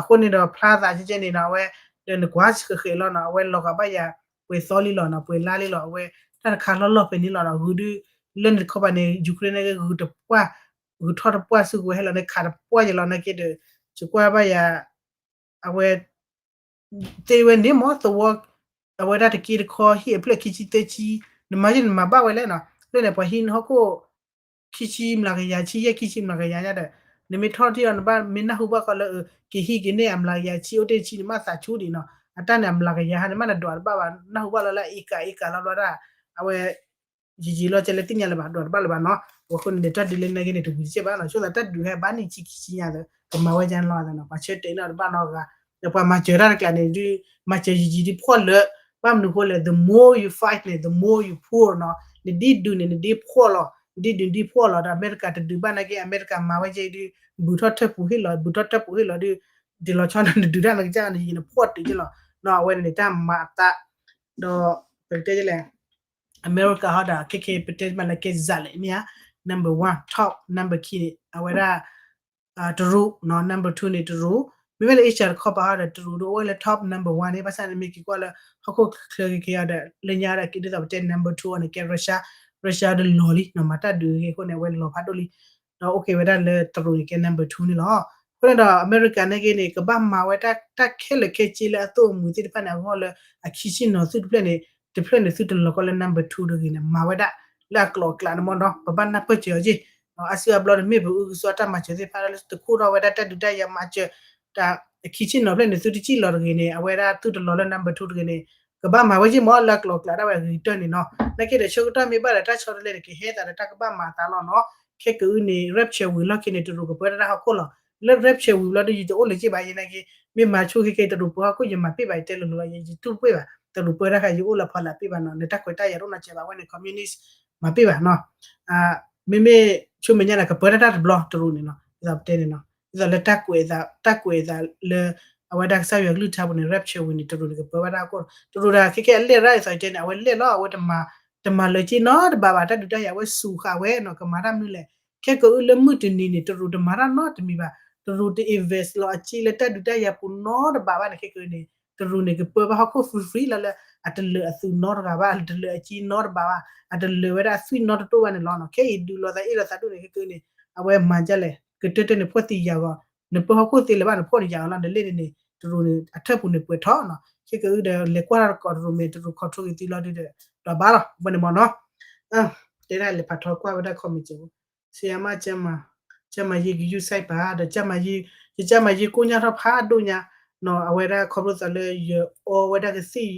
အဃိန့ၣ်ဒီးဖျါသးကဲကဲန့ၣ်နီၤ အဝဲ ဒီးနကွၢ်ဃဲးဃဲးလီၤနီၤ အဝဲလီၤဂာ်ဘၣ်ယၤ ပှဲၤသီလံလီၤနီၤ ပှဲၤလါလံလီၤ အဝဲ တၢ်တခါလီၢ်လီၢ်ဖဲန့ၣ်လီၤနီၤ ဂုာ်ဒုး လၢန့ၣ်တခီပၤန့ၣ် Ukraine န့ၣ်ဂုာ်တပှၢ် ဂုာ်ထီၣ်တပှၢ်စုကဝဲၤဟဲလီၤန့ၣ် ခးတပှၢ်ယဲလီၤနာ်က့ဒီး ယကွၢ်ဘၣ်ယၤ အဝဲ သ့ဝဲန့ၣ်မ့ၢ်သဝီ အဝဲဒၣ်တက့တခီဟံၣ်အဖျၢၣ်ခံဆံသၢဆံ နမၤယဲၢ်နမၤဘၣ်ဝဲလဲၣ်နီၤ လၢန့ၣ်ပှၤဟံးနဟီၣ်ခိၣ် ခံဆံမျးကယၤ ဆံယဲၢ်ခံဆံမျးကယၤညါဒီး နမ့ၢ်ထီၣ်ထံၣ်အီၤနဘၣ် မ့ၢ်နၢ်ဟူဘၣ်ဃီလၢ က့ၤဟံးက့ၤန့ၢ်အမျးကယၤဆံအိၣ်တ့ၢ်ဆံန့ၣ် မ့ၢ်သးဆူဒံးနီၤ အတၢ်န့ၣ်အမျးကယၤဟါန့ၣ် မ့ၢ်နဒွးတဘၣ်ဘၣ် နၢ်ဟူဘၣ်လီၤလၢအအ့ကၤအ့ကၤလီၤဘျီဒၣ် အဝဲ ယံာ်ယံာ်လီၤကဲလၢသ့ၣ်ညါလၢၤဘၣ် ဒွးတဘၣ်လၢၤဘၣ်နီၤ အဃိန့ၣ် တၢ်ဒုးလၢနာ်က့န့ၣ် တဝံၤတစဲးဘၣ်နီၤ ဆိသးတၢ်ဒုးဟဲဘၣ်န့ၣ်ဆံခံဆံညါသၢ ကမၤဝဲဒ်န့ၣ်လီၤသးနီၤ ပှၤဆၢတဲာ်နီၤတဘၣ်နီတဂၤ ဒီးပှၤမၤစၢၤတၢ်တကျါန့ၣ်ဒုး မၤစၢၤယံာ်ယံာ်ဒ်ဖှီၣ်လၢာ် ဘၣ်မနုၤဃိလဲၣ် the more you fight န့ၣ် the more you poor နီၤ နဒ်ဒုးန့ၣ် နဒ်ဖှီၣ်လီၤ နဒ်ဒုးနဒ်ဖှီၣ်လီၤ ဒီးအမဲရကၤတဒုးဘၣ်နာ်က့ အမဲရကၤမၤဝဲကဲဒုး ဘူးထီၣ်ထၢပူၤဟ့ၣ်လီၤ ဘူးထီၣ်ထၢပူၤဟ့ၣ်လီၤဒုး ဒ်လီၤဆီနဒုးတၢ်နကစၢ်န့ၣ် ယံာ်နဖှီၣ်တုၤက့လီၤ နီၤ အဝဲန့ၣ်န့ၣ် တၢ်မၤအသး ဒီး ပကတဲလဲၣ် အမဲရကၤဟီဒီး ခဲခဲ ပတဲမးလၢကဲစးလဲၣ်မ့ၢ်ဧါ number one top number ခံန့ၣ် အဝဲဒၣ် တရူးနီၤ number two န့ၣ်တရူး မ့မ့ၢ်လၢ Asia တခီပၤဟီဒီး တရူးဒုးအိၣ်ဝဲလၢ top number one န့ၣ် ဘၣ်ဆၣ်န့ၣ်မ့ၢ်က့ၤကွၢ်လၢ ဟီၣ်ခိၣ်ချၢခဲခဲအံၤဒီး လၢညါဒီးက့ၤဒ်သိးပတဲ number two န့ၣ် ကဲ Russia Russia ဒီးလီၤလံနီၤ မၤတၢ်ဒုးဂ့ၤအဃိန့ၣ် အဝဲလီၤဖးဒိၣ်လံ ဒီးအိၣ်က့ၤဝဲဒၣ်လၢတရူးန့ၣ်ကဲ number two န့ၣ်လီၤ. အဃိန့ၣ်ဒီး အမဲရကၤန့ၣ်က့ၤန့ၣ် ကဘၣ်မၤဝဲတၢ်ခဲလၢာ်ခဲဆ့လၢအသိၣ်အမှံၤသ့ၣ်တဖၣ်န့ၣ် အဂီၢ်လၢအခံဆံနီၤသုးတဖျၢၣ်န့ၣ် တဖျၢၣ်န့ၣ်သုတလီၤကီလၢ number two တဂ့ၤန့ၣ် မၤဝဲဒၣ်လၢအကျိၤအကျဲန့ၣ်မ့ၢ်နီၤ ပဘၣ်နၢ်ပၢၢ်စၢၤအီၤက့ၢ် အါစုအါဘျီန့ၣ်မ့ၢ်ပအုကစွါတၢ်မၤစၢၤသ့ၣ်တဖၣ်လၢတခူၣ်ထီၣ်ဝဲဒၣ်တၢ်ဒုးတၢ်ယၤမၤစၢၤ တၢ်ခံဆံနီၤဖျၢၣ်န့ၣ် သုတစံၣ်လီၤတဂ့ၤန့ၣ် အဝဲဒၣ်သုတလီၤလၢ number two တဂ့ၤန့ၣ် ကဘၣ်မၤဝဲက့ၢ်မ့ၢ်လၢအကျိၤအကျဲဒၣ်ဝဲအဂ့ၤကတၢၢ်န့ၣ်နီၤ နာ်က့ဒီးဆၢကတီၢ်မ့ၢ်ဘၣ်ဒီးတၢ်ဆီတလဲန့ၣ် ကဟဲသးဒီးတၢ်ကဘၣ်မၤအသးလီၤနီၤ ခဲကအုန့ၣ် rapture ဝံၤလီၢ်ခံန့ၣ် တရူးကပၢတၢ်ဟီၣ်ခိၣ်လီၤ လၢ rapture ဝံၤဘျီဒီး ယတအိၣ်လၢၤက့ၢ်ဘၣ်ယဲနာ်က့ မ့ၢ်မၤဆိခဲကဲတရူးပၢဟီၣ်ခိၣ် ယမၤပ့ၢ်ဘၣ် ယတဲလိၤလိၤလီၤ ယတူၢ်တပှဲၤဘၣ် တရူးပၢတၢ်ဃာ် ယအိၣ်လၢဖီလာ်ပ့ၢ်ဘၣ်နီၤ နတၢ်ခွဲးတၢ်ယာ်တအိၣ်နီတစဲးဘၣ် အဝဲန့ၣ် communist မၤပ့ၢ်ဘၣ်နီၤ မ့မ့ၢ်ဆိမဲာ်ညါန့ၣ် ကပၢတၢ်တဘျီတရူးန့ၣ်နီၤ ဒ်သိးပတဲန့ၣ်နီၤ ဒ်သိးလၢတၢ်ကွဲးအသး တၢ်ကွဲးအသးလၢ အဝဲဒၣ်ကစၢ်ယွၤကလုၢ်ကထါပူၤန့ၣ် rapture ဝံၤန့ၣ် တရူးန့ၣ် ကပၢဘၣ်တၢ်ဟီၣ်ခိၣ်လီၤ တရူးဒီးခဲကဲအလဲၢ်ရၣ်ဒ်သိးယတဲန့ၣ် အဝဲလဲၢ်လီၤ အဝဲတမၤ တမၤလၢၤက့ၢ်နီတဘ့ၣ်ဘၣ် တၢ်ဒုးတၢ်ယၤအဝဲစူးဃာ်ဝဲနီၤ ကမၤတၢ်မနုၤလဲၣ် ခဲကအုလၢမုၢ်တနံၤန့ၣ် တရူးတမၤတၢ်နီတမံၤဘၣ် တရူးတ invest လီၤအစ့လၢတၢ်ဒုးတၢ်ယၤပူၤနီတဘ့ၣ်ဘၣ်န့ၣ် ခဲကအုန့ၣ် တရူးန့ၣ် ကပၢဘၣ်ဟီၣ်ခိၣ် free free လီၤလၢ အတလၢာ်အသူၣ်နီတဂၤဘၣ်, အတလၢာ်အစ့နီတဘ့ၣ်ဘၣ်, အတလၢာ်ဝဲဒၣ်အသွံၣ်နီတတိၢ်ဘၣ်န့ၣ်လီၤနီၤ. ခဲအံၤဒုးလိာ်သးအ့ၣ်လိာ်သးဒိၣ်န့ၣ် ခဲကနံၣ်န့ၣ် အဝဲမၤဒ်လဲၣ်, ကတၢၢ်တၢၢ်န့ၣ် ဖှီၣ်သံယာ်ဂီၤ, နပၢဟီၣ်ခိၣ်သ့လၢၤဘၣ်န့ၣ် ဖှီၣ်န့ၣ်ယာ်ဂီၤလီၤ. နလ့ၣ်န့ၣ်န့ၣ် တရူးန့ၣ် အထၢၣ်ပူၤန့ၣ်ပှဲၤထီၣ်နီၤ. ခဲကအုဒီး လဲၤကွၢ်ထီၣ်တကိးတရူးမ့ၢ်တရူး control က့ၤသုလီၤဒုးဒီး ဒီးဘၣ်လီၤ အဝဲန့ၣ်မ့ၢ်နီၤ. တဲဒၣ်လဲၤဖးထီကွၢ်ဝဲဒၣ် comment စ့ၢ်, ဆရာမ ကျန်းမာ, ကျန်းမာရေးဂရုစိုက်ပါ ဒီး ကျန်းမာရေး, ယကျန်းမာရေးကိညၢ်ထီၣ်ဖးဒိၣ်ညါနီၤ. အဝဲဒၣ်ခီဖျိသးလၢယအီဝဲဒၣ်ကသံၣ်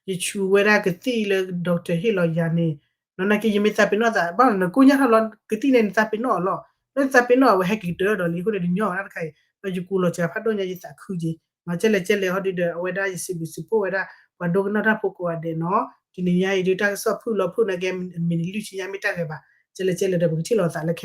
ယဆူးဝဲဒၣ်ကသံၣ်လၢ doctor ဟ့ၣ်လီၤယၤန့ၣ်, နီၢ်နာ်က့ ယမ့ၢ်သးပ့ၤနီၣ်သး ဘၣ်နကိညၢ်ထီၣ်လီၤ ကသံၣ်န့ၣ် နသးပ့ၤနီၣ်အီၤလီၤ. လၢနသးပ့ၤနီၣ်အဝဲဟဲက့ၤတၢၢ်ဒီးလံအဃိန့ၣ် တညီဝဲဒၣ်တခါအံၤ ဒီးယကူလီၤစှၤဖးဒိၣ်ညါ ယသးခုက့ၤနီၤ. ကဲလဲၣ်ကဲလဲၣ်ဟီဒုဒီး အဝဲဒၣ်ယစံးဘျုးစံးဖှိၣ်ဝဲဒၣ် ပှၤဒိကနၣ်တၢ်ဖိကိးဂၤဒဲးနီၤ. တနံၤညါအံၤဒုး တၢ်ကစီၣ်ဖုၣ်လီၤဖုၣ်နာ်က့ မ့ၢ်နလွံၢ်ဆံညါမ့ၢ်တၢ်ဂဲၤဘၣ်. ကဲလဲၣ်ကဲလဲၣ်ဒီး ပကထံၣ်လိာ်သးလၢခဲ